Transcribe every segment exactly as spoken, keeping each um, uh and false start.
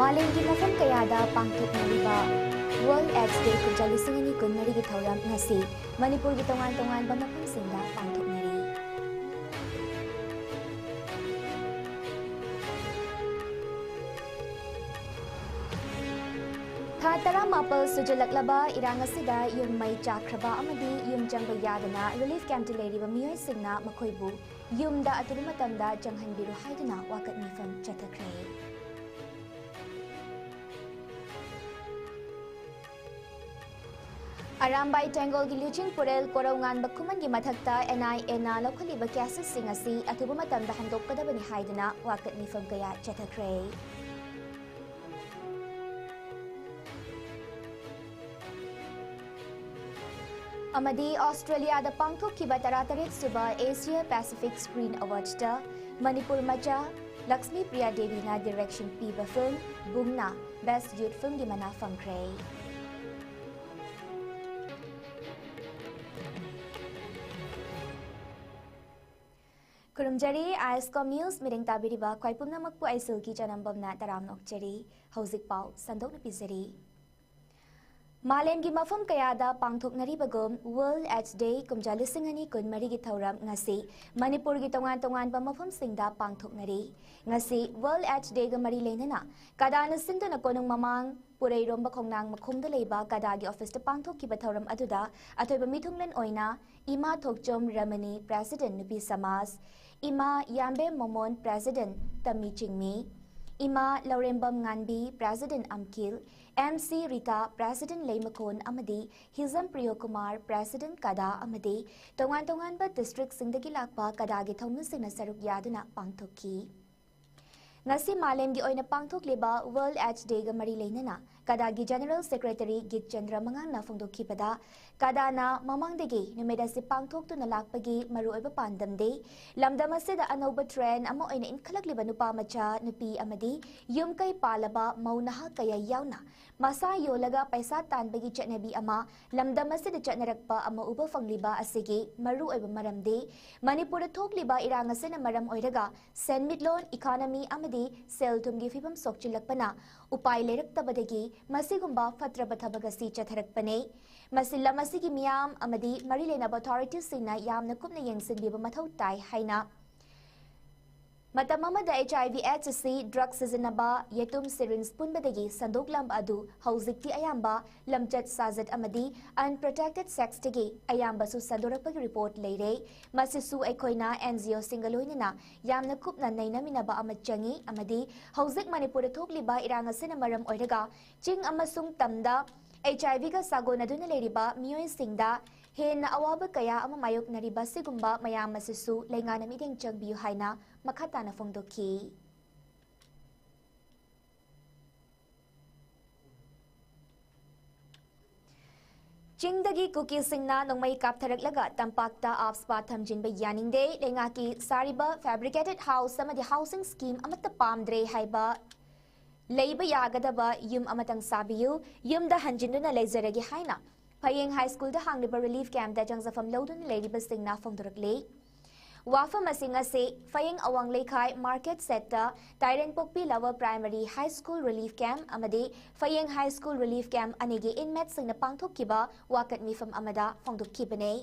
ꯃꯥꯂꯦꯝꯒꯤ ꯃꯐꯝ ꯀꯌꯥꯗ ꯄꯥꯡꯊꯣꯛꯅꯔꯤꯕ World AIDS Day ꯀꯨꯝꯖꯥ ꯂꯤꯁꯤꯡ ꯑꯅꯤ ꯀꯨꯟꯃꯔꯤꯒꯤ ꯊꯧꯔꯝ ꯉꯁꯤ ꯃꯅꯤꯄꯨꯔꯒꯤ ꯇꯣꯉꯥꯟ ꯇꯣꯉꯥꯟꯕ ꯃꯐꯝꯁꯤꯡꯗ ꯄꯥꯡꯊꯣꯛꯅꯔꯤ꯫ ꯊꯥ ꯇꯔꯥꯃꯥꯄꯜ ꯁꯨꯖꯜꯂꯛꯂꯕ ꯏꯔꯥꯡ ꯑꯁꯤꯗ ꯌꯨꯝ ꯃꯩ ꯆꯥꯛꯈ꯭ꯔꯕ ꯑꯃꯗꯤ ꯌꯨꯝ ꯆꯪꯕ ꯌꯥꯗꯅ relief camp ꯇ ꯂꯩꯔꯤꯕ ꯃꯤꯑꯣꯏꯁꯤꯡꯅ ꯃꯈꯣꯏꯕꯨ ꯌꯨꯝꯗ ꯑꯊꯨꯕ ꯃꯇꯝꯗ ꯆꯪꯍꯟꯕꯤꯔꯨ ꯍꯥꯏꯗꯨꯅ ꯋꯥꯀꯠ ꯃꯤꯐꯝ ꯆꯠꯊꯈ꯭ꯔꯦ꯫ ꯑꯔꯥꯝꯕꯥꯏ ꯇꯦꯡꯒꯣꯜꯒꯤ ꯂꯨꯆꯤꯡ ꯄꯨꯔꯦꯜ ꯀꯣꯔꯧꯉꯥꯟꯕ ꯈꯨꯃꯟꯒꯤ ꯃꯊꯛꯇ N I A ꯅ ꯂꯧꯈꯠꯂꯤꯕ cases ꯁꯤꯡ ꯑꯁꯤ ꯑꯊꯨꯕ ꯃꯇꯝꯗ ꯍꯟꯗꯣꯛꯀꯗꯕꯅꯤ ꯍꯥꯏꯗꯨꯅ ꯋꯥꯀꯠ ꯃꯤꯐꯝ ꯀꯌꯥ ꯆꯠꯊꯈ꯭ꯔꯦ꯫ ꯑꯃꯗꯤ ꯑꯣꯁꯇ꯭ꯔꯦꯂꯤꯌꯥꯗ ꯄꯥꯡꯊꯣꯛꯈꯤꯕ ꯇꯔꯥꯇꯔꯦꯠ ꯁꯨꯕ Asia Pacific Screen Awards ꯇ ꯃꯅꯤꯄꯨꯔ ꯃꯆꯥ ꯂꯛꯁꯃꯤ ꯄ꯭ꯔꯤꯌꯥ ꯗꯦꯕꯤꯅ direction ꯄꯤꯕ film ꯕꯨꯡꯅ Best Youth Film ꯒꯤ ꯃꯅꯥ ꯐꯪꯈ꯭ꯔꯦ꯫ ꯈꯨꯔꯨꯝꯖꯔꯤ, ISCOM News ꯃꯤꯠꯌꯦꯡ ꯇꯥꯕꯤꯔꯤꯕ ꯈ꯭ꯋꯥꯏ ꯄꯨꯝꯅꯃꯛꯄꯨ ꯑꯩ ꯁꯤꯜꯀꯤ ꯆꯅꯝꯕꯝꯅ ꯇꯔꯥꯝꯅ ꯑꯣꯛꯆꯔꯤ꯫ ꯍꯧꯖꯤꯛ ꯄꯥꯎ ꯁꯟꯗꯣꯛꯅ ꯄꯤꯖꯔꯤ꯫ ꯃꯥꯂꯦꯝꯒꯤ ꯃꯐꯝ ꯀꯌꯥꯗ ꯄꯥꯡꯊꯣꯛꯅꯔꯤꯕꯒꯨꯝ World AIDS Day ꯀꯨꯝꯖꯥ ꯂꯤꯁꯤꯡ ꯑꯅꯤ ꯀꯨꯟꯃꯔꯤꯒꯤ ꯊꯧꯔꯝ ꯉꯁꯤ ꯃꯅꯤꯄꯨꯔꯒꯤ ꯇꯣꯉꯥꯟ ꯇꯣꯉꯥꯟꯕ ꯃꯐꯝꯁꯤꯡꯗ ꯄꯥꯡꯊꯣꯛꯅꯔꯤ꯫ ꯉꯁꯤ World AIDS Day ꯒ ꯃꯔꯤ ꯂꯩꯅꯅ ꯀꯗꯥꯅ ꯁꯤꯟꯗꯨꯅ ꯀꯣꯅꯨꯡ ꯃꯃꯥꯡ ꯄꯨꯔꯩꯔꯣꯝꯕ ꯈꯣꯡꯅꯥꯡ ꯃꯈꯣꯡꯗ ꯂꯩꯕ ꯀꯗꯥꯒꯤ office ꯇ ꯄꯥꯡꯊꯣꯛꯈꯤꯕ ꯊꯧꯔꯝ ꯑꯗꯨꯗ ꯑꯊꯣꯏꯕ ꯃꯤꯊꯨꯡꯂꯦꯟ ꯑꯣꯏꯅ ꯏꯃꯥ ꯊꯣꯛꯆꯣꯝ ꯔꯃꯅꯤ, President ꯅꯨꯄꯤ ꯁꯃꯥꯖ, ꯏꯃꯥ ꯌꯥꯝꯕꯦꯝ ꯃꯣꯃꯣꯟ, President ꯇꯝꯃꯤ ꯆꯤꯡꯃꯤ, ꯏꯃꯥ ꯂꯧꯔꯦꯝꯕꯝ ꯉꯥꯟꯕꯤ, President ꯑꯝꯈꯤꯜ, MC ꯔꯤꯇꯥ, President ꯂꯩꯃꯈꯣꯟ ꯑꯃꯗꯤ ꯍꯤꯖꯝ ꯄ꯭ꯔꯤꯌꯣꯀꯨꯃꯥꯔ, President ꯀꯗꯥ ꯑꯃꯗꯤ ꯇꯣꯉꯥꯟ ꯇꯣꯉꯥꯟꯕ district ꯁꯤꯡꯗꯒꯤ ꯂꯥꯛꯄ ꯀꯗꯥꯒꯤ ꯊꯧꯃꯤꯁꯤꯡꯅ ꯁꯔꯨꯛ ꯌꯥꯗꯨꯅ ꯄꯥꯡꯊꯣꯛꯈꯤ꯫ ꯉꯁꯤ ꯃꯥꯂꯦꯝꯒꯤ ꯑꯣꯏꯅ ꯄꯥꯡꯊꯣꯛꯂꯤꯕ World AIDS Day ꯒ ꯃꯔꯤ ꯂꯩꯅꯅ ꯀꯗꯥꯒꯤ General Secretary ꯒꯤꯠ ꯆꯟꯗ꯭ꯔ ꯃꯉꯥꯡꯅ ꯐꯣꯡꯗꯣꯛꯈꯤꯕꯗ, ꯀꯗꯥꯅ ꯃꯃꯥꯡꯗꯒꯤ ꯅꯨꯃꯤꯠ ꯑꯁꯤ ꯄꯥꯡꯊꯣꯛꯇꯨꯅ ꯂꯥꯛꯄꯒꯤ ꯃꯔꯨꯑꯣꯏꯕ ꯄꯥꯟꯗꯝꯗꯤ ꯂꯝꯗꯝ ꯑꯁꯤꯗ ꯑꯅꯧꯕ trend ꯑꯃ ꯑꯣꯏꯅ ꯏꯟꯈꯠꯂꯛꯂꯤꯕ ꯅꯨꯄꯥ ꯃꯆꯥ, ꯅꯨꯄꯤ ꯑꯃꯗꯤ ꯌꯨꯝ ꯀꯩ ꯄꯥꯜꯂꯕ ꯃꯧ ꯅꯍꯥ ꯀꯌꯥ ꯌꯥꯎꯅ ꯃꯁꯥ ꯌꯣꯜꯂꯒ ꯄꯩꯁꯥ ꯇꯥꯟꯕꯒꯤ ꯆꯠꯅꯕꯤ ꯑꯃ ꯂꯝꯗꯝ ꯑꯁꯤꯗ ꯆꯠꯅꯔꯛꯄ ꯑꯃ ꯎꯕ ꯐꯪꯂꯤꯕ ꯑꯁꯤꯒꯤ ꯃꯔꯨꯑꯣꯏꯕ ꯃꯔꯝꯗꯤ ꯃꯅꯤꯄꯨꯔꯗ ꯊꯣꯛꯂꯤꯕ ꯏꯔꯥꯡ ꯑꯁꯤꯅ ꯃꯔꯝ ꯑꯣꯏꯔꯒ ꯁꯦꯟꯃꯤꯠꯂꯣꯟ, economy ꯑꯃꯗꯤ ꯁꯦꯜ ꯊꯨꯝꯒꯤ ꯐꯤꯕꯝ ꯁꯣꯛꯆꯤꯜꯂꯛꯄꯅ ꯎꯄꯥꯏ ꯂꯩꯔꯛꯇꯕꯗꯒꯤ ꯃꯁꯤꯒꯨꯝꯕ ꯐꯠꯇ꯭ꯔꯕ ꯊꯕꯛ ꯑꯁꯤ ꯆꯠꯊꯔꯛꯄꯅꯤ꯫ ꯃꯁꯤ ꯂꯝ ꯑꯁꯤꯒꯤ ꯃꯤꯌꯥꯝ ꯑꯃꯗꯤ ꯃꯔꯤ ꯂꯩꯅꯕ authorities ꯁꯤꯡꯅ ꯌꯥꯝꯅ ꯀꯨꯞꯅ ꯌꯦꯡꯁꯤꯟꯕꯤꯕ ꯃꯊꯧ ꯇꯥꯏ ꯍꯥꯏꯅ ꯃꯇꯝ ꯑꯃꯗ HIV AIDS ꯑꯁꯤ drug ꯁꯤꯖꯤꯟꯅꯕ, ꯌꯦꯇꯨꯝ syringe ꯄꯨꯟꯕꯗꯒꯤ ꯁꯟꯗꯣꯛꯂꯝꯕ ꯑꯗꯨ ꯍꯧꯖꯤꯛꯇꯤ ꯑꯌꯥꯝꯕ ꯂꯝꯆꯠ ꯁꯥꯖꯠ ꯑꯃꯗꯤ unprotected sex ꯇꯒꯤ ꯑꯌꯥꯝꯕꯁꯨ ꯁꯟꯗꯣꯔꯛꯄꯒꯤ report ꯂꯩꯔꯦ꯫ ꯃꯁꯤꯁꯨ ꯑꯩꯈꯣꯏꯅ NGO ꯁꯤꯡꯒ ꯂꯣꯏꯅꯅ ꯌꯥꯝꯅ ꯀꯨꯞꯅ ꯅꯩꯅꯃꯤꯟꯅꯕ ꯑꯃ ꯆꯪꯏ ꯑꯃꯗꯤ ꯍꯧꯖꯤꯛ ꯃꯅꯤꯄꯨꯔꯗ ꯊꯣꯛꯂꯤꯕ ꯏꯔꯥꯡ ꯑꯁꯤꯅ ꯃꯔꯝ ꯑꯣꯏꯔꯒ ꯆꯤꯡ ꯑꯃꯁꯨꯡ ꯇꯝꯗ HIV ꯒ ꯁꯥꯒꯣꯟꯅꯗꯨꯅ ꯂꯩꯔꯤꯕ ꯃꯤꯑꯣꯏꯁꯤꯡꯗ ꯍꯦꯟꯅ ꯑꯋꯥꯕ ꯀꯌꯥ ꯑꯃ ꯃꯥꯌꯣꯛꯅꯔꯤꯕ ꯑꯁꯤꯒꯨꯝꯕ ꯃꯌꯥꯝ ꯑꯁꯤꯁꯨ ꯂꯩꯉꯥꯛꯅ ꯃꯤꯠꯌꯦꯡ ꯆꯪꯕꯤꯌꯨ ꯍꯥꯏꯅ ꯃꯈꯥ ꯇꯥꯅ ꯐꯣꯡꯗꯣꯛꯈꯤ꯫ ꯆꯤꯡꯗꯒꯤ ꯀꯨꯀꯤꯁꯤꯡꯅ ꯅꯣꯡꯃꯩ ꯀꯥꯞꯊꯔꯛꯂꯒ ꯇꯝꯄꯥꯛꯇ ꯑꯥꯞꯁꯄꯥ ꯊꯝꯖꯤꯟꯕ ꯌꯥꯅꯤꯡꯗꯦ, ꯂꯩꯉꯥꯛꯀꯤ ꯁꯥꯔꯤꯕ fabricated house ꯑꯃꯗꯤ housing scheme ꯑꯃꯠꯇ ꯄꯥꯝꯗ꯭ꯔꯦ ꯍꯥꯏꯕ ꯂꯩꯕ ꯌꯥꯒꯗꯕ ꯌꯨꯝ ꯑꯃꯇꯪ ꯁꯥꯕꯤꯌꯨ, ꯌꯨꯝꯗ ꯍꯟꯖꯤꯟꯗꯨꯅ ꯂꯩꯖꯔꯒꯦ ꯍꯥꯏꯅ ꯐꯌꯦꯡ High School ꯗ ꯍꯥꯡꯂꯤꯕ relief camp ꯇ ꯆꯪꯖꯐꯝ ꯂꯧꯗꯨꯅ ꯂꯩꯔꯤꯕꯁꯤꯡꯅ ꯐꯣꯡꯗꯣꯔꯛꯂꯤ꯫ ꯋꯥꯐꯝ ꯑꯁꯤꯡ ꯑꯁꯤ ꯐꯌꯦꯡ ꯑꯋꯥꯡ ꯂꯩꯈꯥꯏ market shed ꯇ ꯇꯥꯏꯔꯦꯟꯄꯣꯛꯄꯤ Lower Primary High School relief camp ꯑꯃꯗꯤ ꯐꯌꯦꯡ High School relief camp ꯑꯅꯤꯒꯤ inmate ꯁꯤꯡꯅ ꯄꯥꯡꯊꯣꯛꯈꯤꯕ ꯋꯥꯀꯠ ꯃꯤꯐꯝ ꯑꯃꯗ ꯐꯣꯡꯗꯣꯛꯈꯤꯕꯅꯤ꯫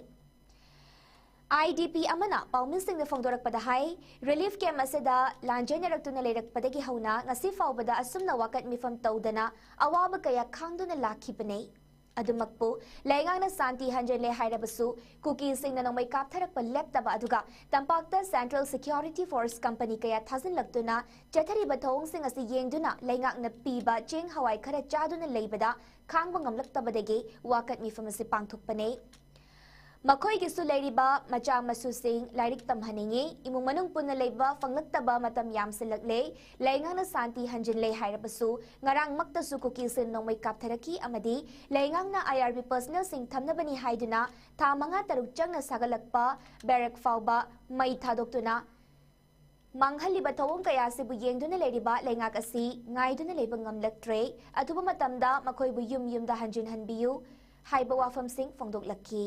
IDP ꯑꯃꯅ ꯄꯥꯎꯃꯤꯁꯤꯡꯗ ꯐꯣꯡꯗꯣꯔꯛꯄꯗ ꯍꯥꯏ, relief camp ꯑꯁꯤꯗ ꯂꯥꯟꯖꯦꯟꯅꯔꯛꯇꯨꯅ ꯂꯩꯔꯛꯄꯗꯒꯤ ꯍꯧꯅ ꯉꯁꯤ ꯐꯥꯎꯕꯗ ꯑꯁꯨꯝꯅ ꯋꯥꯀꯠ ꯃꯤꯐꯝ ꯇꯧꯗꯅ ꯑꯋꯥꯕ ꯀꯌꯥ ꯈꯥꯡꯗꯨꯅ ꯂꯥꯛꯈꯤꯕꯅꯤ꯫ ꯑꯗꯨꯃꯛꯄꯨ ꯂꯩꯉꯥꯛꯅ ꯁꯥꯟꯇꯤ ꯍꯟꯖꯤꯜꯂꯦ ꯍꯥꯏꯔꯕꯁꯨ ꯀꯨꯀꯤꯁꯤꯡꯅ ꯅꯣꯡꯃꯩ ꯀꯥꯞꯊꯔꯛꯄ ꯂꯦꯞꯇꯕ ꯑꯗꯨꯒ ꯇꯝꯄꯥꯛꯇ Central Security Force company ꯀꯌꯥ ꯊꯥꯖꯤꯜꯂꯛꯇꯨꯅ ꯆꯠꯊꯔꯤꯕ ꯊꯧꯑꯣꯡꯁꯤꯡ ꯑꯁꯤ ꯌꯦꯡꯗꯨꯅ ꯂꯩꯉꯥꯛꯅ ꯄꯤꯕ ꯆꯦꯡ ꯍꯋꯥꯏ ꯈꯔ ꯆꯥꯗꯨꯅ ꯂꯩꯕꯗ ꯈꯥꯡꯕ ꯉꯝꯂꯛꯇꯕꯗꯒꯤ ꯋꯥꯀꯠ ꯃꯤꯐꯝ ꯑꯁꯤ ꯄꯥꯡꯊꯣꯛꯄꯅꯤ꯫ ꯃꯈꯣꯏꯒꯤꯁꯨ ꯂꯩꯔꯤꯕ ꯃꯆꯥ ꯃꯁꯨꯁꯤꯡ ꯂꯥꯏꯔꯤꯛ ꯇꯝꯍꯟꯅꯤꯡꯏ꯫ ꯏꯃꯨꯡ ꯃꯅꯨꯡ ꯄꯨꯟꯅ ꯂꯩꯕ ꯐꯪꯂꯛꯇꯕ ꯃꯇꯝ ꯌꯥꯝꯁꯤꯜꯂꯛꯂꯦ꯫ ꯂꯩꯉꯥꯛꯅ ꯁꯥꯟꯇꯤ ꯍꯟꯖꯤꯜꯂꯦ ꯍꯥꯏꯔꯕꯁꯨ, ꯉꯔꯥꯡꯃꯛꯇꯁꯨ ꯀꯨꯀꯤꯁꯤꯡ ꯅꯣꯡꯃꯩ ꯀꯥꯞꯊꯔꯛꯈꯤ ꯑꯃꯗꯤ ꯂꯩꯉꯥꯛꯅ ꯑꯥꯏ ꯑꯥꯔ ꯕꯤ ꯄꯔꯁꯅꯦꯜꯁꯤꯡ ꯊꯝꯅꯕꯅꯤ ꯍꯥꯏꯗꯨꯅ ꯊꯥ ꯃꯉꯥ ꯇꯔꯨꯛ ꯆꯪꯅ ꯁꯥꯒꯠꯂꯛꯄ ꯕꯦꯔꯦꯛ ꯐꯥꯎꯕ ꯃꯩ ꯊꯥꯗꯣꯛꯇꯨꯅ ꯃꯥꯡꯍꯜꯂꯤꯕ ꯊꯧꯑꯣꯡ ꯀꯌꯥ ꯑꯁꯤꯕꯨ ꯌꯦꯡꯗꯨꯅ ꯂꯩꯔꯤꯕ ꯂꯩꯉꯥꯛ ꯑꯁꯤ ꯉꯥꯏꯗꯨꯅ ꯂꯩꯕ ꯉꯝꯂꯛꯇ꯭ꯔꯦ꯫ ꯑꯊꯨꯕ ꯃꯇꯝꯗ ꯃꯈꯣꯏꯕꯨ ꯌꯨꯝ ꯌꯨꯝꯗ ꯍꯟꯖꯤꯟꯍꯟꯕꯤꯌꯨ ꯍꯥꯏꯕ ꯋꯥꯐꯝꯁꯤꯡ ꯐꯣꯡꯗꯣꯛꯂꯛꯈꯤ꯫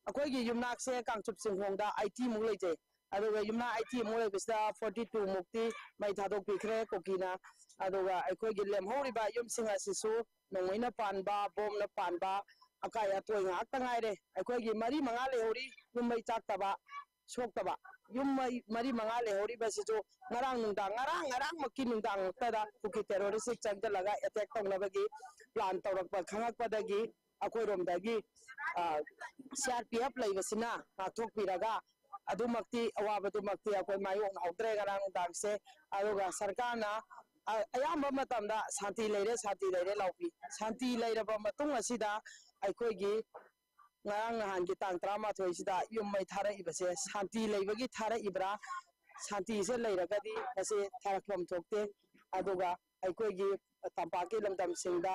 ꯑꯩꯈꯣꯏꯒꯤ ꯌꯨꯝꯅꯥꯛꯁꯦ ꯀꯥꯡꯆꯨꯞ ꯆꯤꯡꯈꯣꯡꯗ ꯑꯩꯠꯇꯤ ꯃꯨꯛ ꯂꯩꯖꯩ꯫ ꯑꯗꯨꯒ ꯌꯨꯝꯅꯥꯛ ꯑꯩꯠꯇꯤ ꯃꯨꯛ ꯂꯩꯕꯁꯤꯗ ꯐꯣꯔꯇꯤ ꯇꯨ ꯃꯨꯛꯇꯤ ꯃꯩ ꯊꯥꯗꯣꯛꯄꯤꯈ꯭ꯔꯦ ꯀꯨꯀꯤꯅ꯫ ꯑꯗꯨꯒ ꯑꯩꯈꯣꯏꯒꯤ ꯂꯦꯝꯍꯧꯔꯤꯕ ꯌꯨꯝꯁꯤꯡ ꯑꯁꯤꯁꯨ ꯅꯣꯡꯃꯩꯅ ꯄꯥꯟꯕ, ꯕꯣꯝꯅ ꯄꯥꯟꯕ, ꯑꯀꯥꯏ ꯑꯇꯣꯏ ꯉꯥꯛꯇ ꯉꯥꯏꯔꯦ꯫ ꯑꯩꯈꯣꯏꯒꯤ ꯃꯔꯤ ꯃꯉꯥ ꯂꯩꯍꯧꯔꯤ ꯌꯨꯝ ꯃꯩ ꯆꯥꯛꯇꯕ, ꯁꯣꯛꯇꯕ꯫ ꯌꯨꯝ ꯃꯩ ꯃꯔꯤ ꯃꯉꯥ ꯂꯩꯍꯧꯔꯤꯕꯁꯤꯁꯨ ꯉꯔꯥꯡ ꯅꯨꯡꯗꯥꯡ, ꯉꯔꯥꯡ, ꯉꯔꯥꯡꯃꯛꯀꯤ ꯅꯨꯡꯗꯥꯡ ꯉꯥꯛꯇꯗ ꯀꯨꯀꯤ terrorist ꯆꯪꯁꯤꯜꯂꯒ attack ꯇꯧꯅꯕꯒꯤ plan ꯇꯧꯔꯛꯄ ꯈꯪꯉꯛꯄꯗꯒꯤ ꯑꯩꯈꯣꯏꯔꯣꯝꯗꯒꯤ, ꯑ, C R P F ꯂꯩꯕꯁꯤꯅ ꯉꯥꯛꯊꯣꯛꯄꯤꯔꯒ ꯑꯗꯨꯃꯛꯇꯤ, ꯑꯋꯥꯕꯗꯨꯃꯛꯇꯤ ꯑꯩꯈꯣꯏ ꯃꯥꯌꯣꯛꯅꯍꯧꯗ꯭ꯔꯦ ꯉꯔꯥꯡ ꯅꯨꯡꯗꯥꯡꯁꯦ꯫ ꯑꯗꯨꯒ ꯁꯔꯀꯥꯔꯅ, ꯑ, ꯑꯌꯥꯝꯕ ꯃꯇꯝꯗ "ꯁꯥꯟꯇꯤ ꯂꯩꯔꯦ, ꯁꯥꯟꯇꯤ ꯂꯩꯔꯦ" ꯂꯥꯎꯕꯤ꯫ ꯁꯥꯟꯇꯤ ꯂꯩꯔꯕ ꯃꯇꯨꯡ ꯑꯁꯤꯗ ꯑꯩꯈꯣꯏꯒꯤ ꯉꯔꯥꯡ ꯅꯍꯥꯟꯒꯤ ꯇꯥꯡ ꯇꯔꯥꯃꯥꯊꯣꯏꯁꯤꯗ ꯌꯨꯝ ꯃꯩ ꯊꯥꯔꯛꯏꯕꯁꯦ ꯁꯥꯟꯇꯤ ꯂꯩꯕꯒꯤ ꯊꯥꯔꯛꯏꯕ꯭ꯔꯥ? ꯁꯥꯟꯇꯤꯁꯦ ꯂꯩꯔꯒꯗꯤ ꯃꯁꯤ ꯊꯥꯔꯛꯐꯝ ꯊꯣꯛꯇꯦ꯫ ꯑꯗꯨꯒ ꯑꯩꯈꯣꯏꯒꯤ ꯇꯝꯄꯥꯛꯀꯤ ꯂꯝꯗꯝꯁꯤꯡꯗ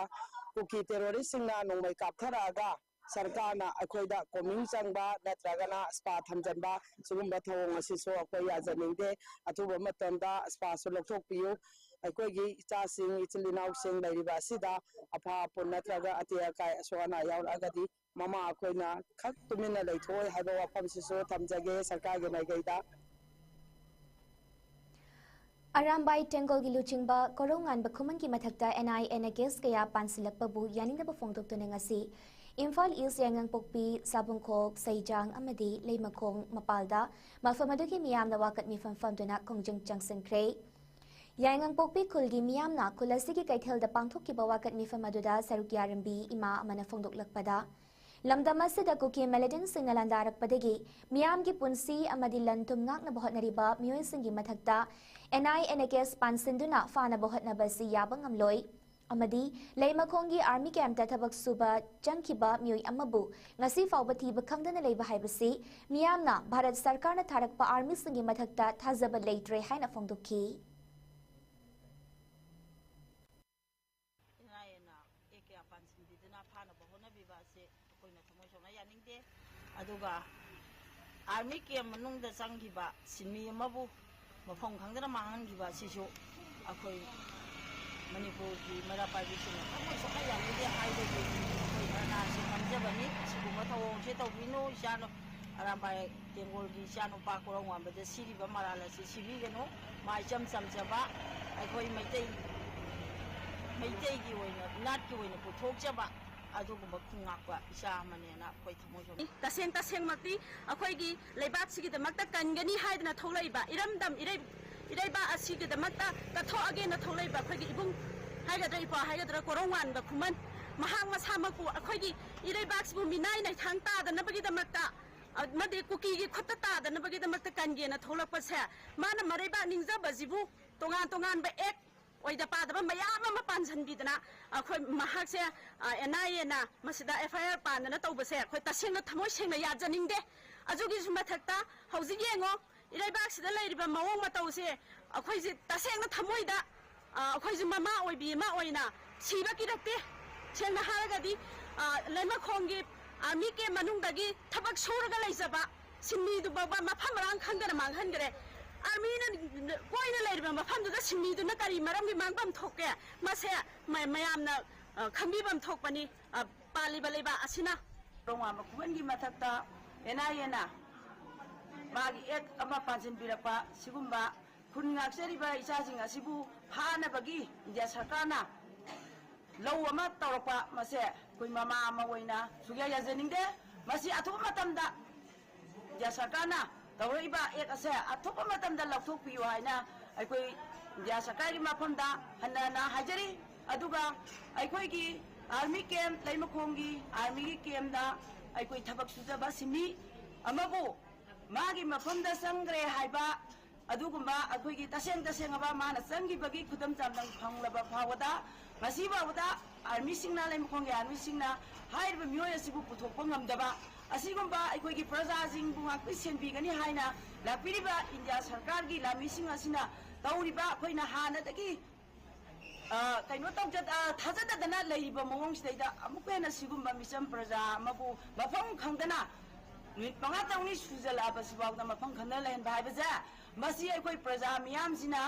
ꯀꯨꯀꯤ terrorist ꯁꯤꯡꯅ ꯅꯣꯡꯃꯩ ꯀꯥꯞꯊꯔꯛꯑꯒ ꯁꯔꯀꯥꯔꯅ ꯑꯩꯈꯣꯏꯗ calming ꯆꯪꯕ ꯅꯠꯇ꯭ꯔꯒꯅ SPA ꯊꯝꯖꯤꯟꯕ, ꯁꯤꯒꯨꯝꯕ ꯊꯧꯑꯣꯡ ꯑꯁꯤꯁꯨ ꯑꯩꯈꯣꯏ ꯌꯥꯖꯅꯤꯡꯗꯦ꯫ ꯑꯊꯨꯕ ꯃꯇꯝꯗ SPA ꯁꯨ ꯂꯧꯊꯣꯛꯄꯤꯌꯨ꯫ ꯑꯩꯈꯣꯏꯒꯤ ꯏꯆꯥꯁꯤꯡ, ꯏꯆꯤꯜ ꯏꯅꯥꯎꯁꯤꯡ ꯂꯩꯔꯤꯕ ꯑꯁꯤꯗ ꯑꯐ ꯑꯄꯨꯟ ꯅꯠꯇ꯭ꯔꯒ ꯑꯇꯦꯛ ꯑꯀꯥꯏ ꯑꯁꯣꯛ ꯑꯅꯥ ꯌꯥꯎꯔꯛꯑꯒꯗꯤ ꯃꯃꯥ ꯑꯩꯈꯣꯏꯅ ꯈꯛ ꯇꯨꯃꯤꯟꯅ ꯂꯩꯊꯣꯛꯑꯣꯏ ꯍꯥꯏꯕ ꯋꯥꯐꯝꯁꯤꯁꯨ ꯊꯝꯖꯒꯦ ꯁꯔꯀꯥꯔꯒꯤ ꯃꯥꯏꯀꯩꯗ꯫ ꯑꯔꯥꯝꯕꯥꯏ ꯇꯦꯡꯒꯣꯜꯒꯤ ꯂꯨꯆꯤꯡꯕ ꯀꯣꯔꯧꯉꯥꯟꯕ ꯈꯨꯃꯟꯒꯤ ꯃꯊꯛꯇ N I A ꯅ case ꯀꯌꯥ ꯄꯥꯟꯁꯤꯜꯂꯛꯄꯕꯨ ꯌꯥꯅꯤꯡꯗꯕ ꯐꯣꯡꯗꯣꯛꯇꯨꯅ ꯉꯁꯤ ꯏꯝꯐꯥꯜ ꯏꯁ, ꯌꯥꯏꯉꯪꯄꯣꯛꯄꯤ, ꯁꯥꯕꯨꯡꯈꯣꯛ, ꯁꯩꯖꯥꯡ ꯑꯃꯗꯤ ꯂꯩꯃꯈꯣꯡ ꯃꯄꯥꯜꯗ ꯃꯐꯝ ꯑꯗꯨꯒꯤ ꯃꯤꯌꯥꯝꯅ ꯋꯥꯀꯠ ꯃꯤꯐꯝ ꯐꯝꯗꯨꯅ ꯈꯣꯡꯖꯪ ꯆꯪꯁꯤꯟꯈ꯭ꯔꯦ꯫ ꯌꯥꯏꯉꯪꯄꯣꯛꯄꯤ ꯈꯨꯜꯒꯤ ꯃꯤꯌꯥꯝꯅ ꯈꯨꯜ ꯑꯁꯤꯒꯤ ꯀꯩꯊꯦꯜꯗ ꯄꯥꯡꯊꯣꯛꯈꯤꯕ ꯋꯥꯀꯠ ꯃꯤꯐꯝ ꯑꯗꯨꯗ ꯁꯔꯨꯛ ꯌꯥꯔꯝꯕꯤ ꯏꯃꯥ ꯑꯃꯅ ꯐꯣꯡꯗꯣꯛꯂꯛꯄꯗ, ꯂꯝꯗꯝ ꯑꯁꯤꯗ ꯀꯨꯀꯤ militantꯁꯤꯡꯅ ꯂꯥꯟꯗꯥꯔꯛꯄꯗꯒꯤ ꯃꯤꯌꯥꯝꯒꯤ ꯄꯨꯟꯁꯤ ꯑꯃꯗꯤ ꯂꯟ ꯊꯨꯝ ꯉꯥꯛꯅꯕ ꯍꯣꯠꯅꯔꯤꯕ ꯃꯤꯑꯣꯏꯁꯤꯡꯒꯤ ꯃꯊꯛꯇ N I A ꯅ case ꯄꯥꯟꯁꯤꯟꯗꯨꯅ ꯐꯥꯅꯕ ꯍꯣꯠꯅꯕ ꯑꯁꯤ ꯌꯥꯕ ꯉꯝꯂꯣꯏ ꯑꯃꯗꯤ ꯂꯩꯃꯈꯣꯡꯒꯤ army campꯇ ꯊꯕꯛ ꯁꯨꯕ ꯆꯪꯈꯤꯕ ꯃꯤꯑꯣꯏ ꯑꯃꯕꯨ ꯉꯁꯤ ꯐꯥꯎꯕ ꯊꯤꯕ ꯈꯪꯗꯅ ꯂꯩꯕ ꯍꯥꯏꯕꯁꯤ ꯃꯤꯌꯥꯝꯅ ꯚꯥꯔꯠ ꯁꯔꯀꯥꯔꯅ ꯊꯥꯔꯛꯄ armyꯁꯤꯡꯒꯤ ꯃꯊꯛꯇ ꯊꯥꯖꯕ ꯂꯩꯇ꯭ꯔꯦ ꯍꯥꯏꯅ ꯐꯣꯡꯗꯣꯛꯈꯤ꯫ N I A ꯅ case ꯀꯌꯥ ꯄꯥꯟꯁꯤꯟꯕꯤꯗꯨꯅ ꯐꯥꯅꯕ ꯍꯣꯠꯅꯕꯤꯕ ꯑꯁꯤ ꯑꯩꯈꯣꯏꯅ ꯊꯃꯣꯏ ꯁꯣꯛꯅ ꯌꯥꯅꯤꯡꯗꯦ꯫ ꯑꯗꯨꯒ army camp ꯃꯅꯨꯡꯗ ꯆꯪꯈꯤꯕ ꯁꯤꯟꯃꯤ ꯑꯃꯕꯨ ꯃꯐꯝ ꯈꯪꯗꯅ ꯃꯥꯡꯍꯟꯈꯤꯕ ꯑꯁꯤꯁꯨ ꯑꯩꯈꯣꯏ ꯃꯅꯤꯄꯨꯔꯒꯤ ꯃꯩꯔꯥ ꯄꯥꯏꯕꯤꯁꯤꯡꯅ ꯊꯃꯣꯏ ꯁꯣꯛꯅ ꯌꯥꯅꯤꯡꯗꯦ ꯍꯥꯏꯕꯒꯤ ꯑꯩꯈꯣꯏ ꯙꯔꯅꯥꯁꯤ ꯅꯝꯖꯕꯅꯤ꯫ ꯑꯁꯤꯒꯨꯝꯕ ꯊꯧꯑꯣꯡꯁꯦ ꯇꯧꯕꯤꯅꯨ꯫ ꯏꯆꯥꯅ ꯑꯔꯥꯝꯕꯥꯏ ꯇꯦꯡꯒꯣꯜꯒꯤ ꯏꯆꯥꯅꯨꯄꯥ ꯀꯣꯔꯧꯉꯥꯟꯕꯗ ꯁꯤꯔꯤꯕ ꯃꯔꯥꯜ ꯑꯁꯤ ꯁꯤꯕꯤꯒꯅꯨ꯫ ꯃꯥ ꯏꯆꯝ ꯆꯝꯖꯕ ꯑꯩꯈꯣꯏ ꯃꯩꯇꯩ, ꯃꯩꯇꯩꯒꯤ ꯑꯣꯏꯅ, ꯏꯅꯥꯠꯀꯤ ꯑꯣꯏꯅ ꯄꯨꯊꯣꯛꯆꯕ ꯑꯗꯨꯒꯨꯝꯕ ꯈꯨꯟꯉꯥꯛꯄ ꯏꯆꯥ ꯑꯃꯅꯦꯅ ꯑꯩꯈꯣꯏ ꯊꯃꯣꯏ ꯁꯣꯛꯅ ꯇꯁꯦꯡ ꯇꯁꯦꯡꯃꯛꯇꯤ ꯑꯩꯈꯣꯏꯒꯤ ꯂꯩꯕꯥꯛꯁꯤꯒꯤꯗꯃꯛꯇ ꯀꯟꯒꯅꯤ ꯍꯥꯏꯗꯅ ꯊꯣꯛꯂꯛꯏꯕ ꯏꯔꯝꯗꯝ ꯏꯔꯩ-, ꯏꯔꯩꯕꯥꯛ ꯑꯁꯤꯒꯤꯗꯃꯛꯇ ꯀꯠꯊꯣꯛꯑꯒꯦꯅ ꯊꯣꯛꯂꯛꯏꯕ ꯑꯩꯈꯣꯏꯒꯤ ꯏꯕꯨꯡ ꯍꯥꯏꯒꯗ꯭ꯔꯥ, ꯏꯄ꯭ꯋꯥ ꯍꯥꯏꯒꯗ꯭ꯔꯥ, ꯀꯣꯔꯧꯉꯥꯟꯕ ꯈꯨꯃꯟ, ꯃꯍꯥꯛ ꯃꯁꯥꯃꯛꯄꯨ ꯑꯩꯈꯣꯏꯒꯤ ꯏꯔꯩꯕꯥꯛꯁꯤꯕꯨ ꯃꯤꯅꯥꯏ ꯅꯩꯊꯥꯡ ꯇꯥꯗꯅꯕꯒꯤꯗꯃꯛꯇ ꯑꯃꯗꯤ ꯀꯨꯀꯤꯒꯤ ꯈꯨꯠꯇ ꯇꯥꯗꯅꯕꯒꯤꯗꯃꯛꯇ ꯀꯟꯒꯦꯅ ꯊꯣꯛꯂꯛꯄꯁꯦ, ꯃꯥꯅ ꯃꯔꯩꯕꯥꯛ ꯅꯤꯡꯖꯕꯁꯤꯕꯨ ꯇꯣꯉꯥꯟ ꯇꯣꯉꯥꯟꯕ act, ꯑꯣꯏꯗ ꯄꯥꯗꯕ ꯃꯌꯥꯝ ꯑꯃ ꯄꯥꯟꯁꯤꯟꯕꯤꯗꯅ ꯑꯩꯈꯣꯏ ꯃꯍꯥꯛꯁꯦ, ꯑ, N I A ꯅ ꯃꯁꯤꯗ F I R ꯄꯥꯟꯗꯅ ꯇꯧꯕꯁꯦ ꯑꯩꯈꯣꯏ ꯇꯁꯦꯡꯅ ꯊꯃꯣꯏ ꯁꯦꯡꯅ ꯌꯥꯖꯅꯤꯡꯗꯦ꯫ ꯑꯗꯨꯒꯤꯁꯨ ꯃꯊꯛꯇ ꯍꯧꯖꯤꯛ ꯌꯦꯡꯉꯣ, ꯏꯔꯩꯕꯥꯛꯁꯤꯗ ꯂꯩꯔꯤꯕ ꯃꯑꯣꯡ ꯃꯇꯧꯁꯦ ꯑꯩꯈꯣꯏꯁꯦ ꯇꯁꯦꯡꯅ ꯊꯃꯣꯏꯗ, ꯑ, ꯑꯩꯈꯣꯏꯁꯨ ꯃꯃꯥ ꯑꯣꯏꯕꯤ ꯑꯃ ꯑꯣꯏꯅ ꯁꯤꯕ ꯀꯤꯔꯛꯇꯦ꯫ ꯁꯦꯡꯅ ꯍꯥꯏꯔꯒꯗꯤ, ꯑ, ꯂꯩꯃꯈꯣꯡꯒꯤ army camp ꯃꯅꯨꯡꯗꯒꯤ ꯊꯕꯛ ꯁꯨꯔꯒ ꯂꯩꯖꯕ ꯁꯤꯟꯃꯤꯗꯨ ꯐꯥꯎꯕ ꯃꯐꯝ ꯃꯔꯥꯡ ꯈꯪꯗꯅ ꯃꯥꯡꯍꯟꯈ꯭ꯔꯦ꯫ Army ꯅ ꯀꯣꯏꯅ ꯂꯩꯔꯤꯕ ꯃꯐꯝꯗꯨꯗ ꯁꯤꯟꯃꯤꯗꯨꯅ ꯀꯔꯤ ꯃꯔꯝꯒꯤ ꯃꯥꯡꯐꯝ ꯊꯣꯛꯀꯦ? ꯃꯁꯦ ꯃ-, ꯃꯌꯥꯝꯅ, ꯑ, ꯈꯪꯕꯤꯐꯝ ꯊꯣꯛꯄꯅꯤ, ꯑ, ꯄꯥꯜꯂꯤꯕ ꯂꯩꯕꯥꯛ ꯑꯁꯤꯅ꯫ ꯀꯣꯔꯧꯉꯥꯟꯕ ꯈꯨꯃꯟꯒꯤ ꯃꯊꯛꯇ N I A ꯅ ꯃꯥꯒꯤ act ꯑꯃ ꯄꯥꯟꯁꯤꯟꯕꯤꯔꯛꯄ ꯁꯤꯒꯨꯝꯕ ꯈꯨꯟ ꯉꯥꯛꯆꯔꯤꯕ ꯏꯆꯥꯁꯤꯡ ꯑꯁꯤꯕꯨ ꯐꯥꯅꯕꯒꯤ ꯏꯟꯗꯤꯌꯥ ꯁꯔꯀꯥꯔꯅ ꯂꯧ ꯑꯃ ꯇꯧꯔꯛꯄ, ꯃꯁꯦ ꯑꯩꯈꯣꯏ ꯃꯃꯥ ꯑꯃ ꯑꯣꯏꯅ ꯁꯨꯛꯌꯥ ꯌꯥꯖꯅꯤꯡꯗꯦ꯫ ꯃꯁꯤ ꯑꯊꯨꯕ ꯃꯇꯝꯗ ꯏꯟꯗꯤꯌꯥ ꯁꯔꯀꯥꯔꯅ ꯇꯧꯔꯛꯏꯕ ꯑꯦꯛ ꯑꯁꯦ ꯑꯊꯨꯕ ꯃꯇꯝꯗ ꯂꯧꯊꯣꯛꯄꯤꯌꯨ ꯍꯥꯏꯅ ꯑꯩꯈꯣꯏ ꯏꯟꯗꯤꯌꯥ ꯁꯔꯀꯥꯔꯒꯤ ꯃꯐꯝꯗ ꯍꯟꯅ ꯍꯟꯅ ꯍꯥꯏꯖꯔꯤ꯫ ꯑꯗꯨꯒ ꯑꯩꯈꯣꯏꯒꯤ ꯑꯥꯔꯃꯤ ꯀꯦꯝ, ꯂꯩꯃꯈꯣꯡꯒꯤ ꯑꯥꯔꯃꯤꯒꯤ ꯀꯦꯝꯗ ꯑꯩꯈꯣꯏ ꯊꯕꯛ ꯁꯨꯖꯕ ꯁꯤꯟꯃꯤ ꯑꯃꯕꯨ ꯃꯥꯒꯤ ꯃꯐꯝꯗ ꯆꯪꯈ꯭ꯔꯦ ꯍꯥꯏꯕ ꯑꯗꯨꯒꯨꯝꯕ ꯑꯩꯈꯣꯏꯒꯤ ꯇꯁꯦꯡ ꯇꯁꯦꯡꯂꯕ ꯃꯥꯅ ꯆꯪꯈꯤꯕꯒꯤ ꯈꯨꯗꯝ ꯆꯥꯡꯗꯝ ꯐꯪꯂꯕ ꯐꯥꯎꯕꯗ, ꯉꯁꯤ ꯐꯥꯎꯕꯗ ꯑꯥꯔꯃꯤꯁꯤꯡꯅ, ꯂꯩꯃꯈꯣꯡꯒꯤ ꯑꯥꯔꯃꯤꯁꯤꯡꯅ ꯍꯥꯏꯔꯤꯕ ꯃꯤꯑꯣꯏ ꯑꯁꯤꯕꯨ ꯄꯨꯊꯣꯛꯄ ꯉꯝꯗꯕ, ꯑꯁꯤꯒꯨꯝꯕ ꯑꯩꯈꯣꯏꯒꯤ ꯄ꯭ꯔꯖꯥꯁꯤꯡꯕꯨ ꯉꯥꯛꯄꯤ ꯁꯦꯟꯕꯤꯒꯅꯤ ꯍꯥꯏꯅ ꯂꯥꯛꯄꯤꯔꯤꯕ ꯏꯟꯗꯤꯌꯥ ꯁꯔꯀꯥꯔꯒꯤ ꯂꯥꯟꯃꯤꯁꯤꯡ ꯑꯁꯤꯅ ꯇꯧꯔꯤꯕ, ꯑꯩꯈꯣꯏꯅ ꯍꯥꯟꯅꯗꯒꯤ ꯑ, ꯀꯩꯅꯣ ꯇꯧꯖ-, ꯑ, ꯊꯥꯖꯗꯗꯅ ꯂꯩꯔꯤꯕ ꯃꯑꯣꯡꯁꯤꯗꯩꯗ ꯑꯃꯨꯛꯀ ꯍꯦꯟꯅ ꯁꯤꯒꯨꯝꯕ ꯃꯤꯆꯝ ꯄ꯭ꯔꯖꯥ ꯑꯃꯕꯨ ꯃꯐꯝ ꯈꯪꯗꯅ ꯅꯨꯃꯤꯠ ꯃꯉꯥ ꯇꯔꯨꯛꯅꯤ ꯁꯨꯖꯜꯂꯛꯑꯕꯁꯤꯐꯥꯎꯗ ꯃꯐꯝ ꯈꯪꯗꯅ ꯂꯩꯍꯟꯕ ꯍꯥꯏꯕꯁꯦ, ꯃꯁꯤ ꯑꯩꯈꯣꯏ ꯄ꯭ꯔꯖꯥ ꯃꯤꯌꯥꯝꯁꯤꯅ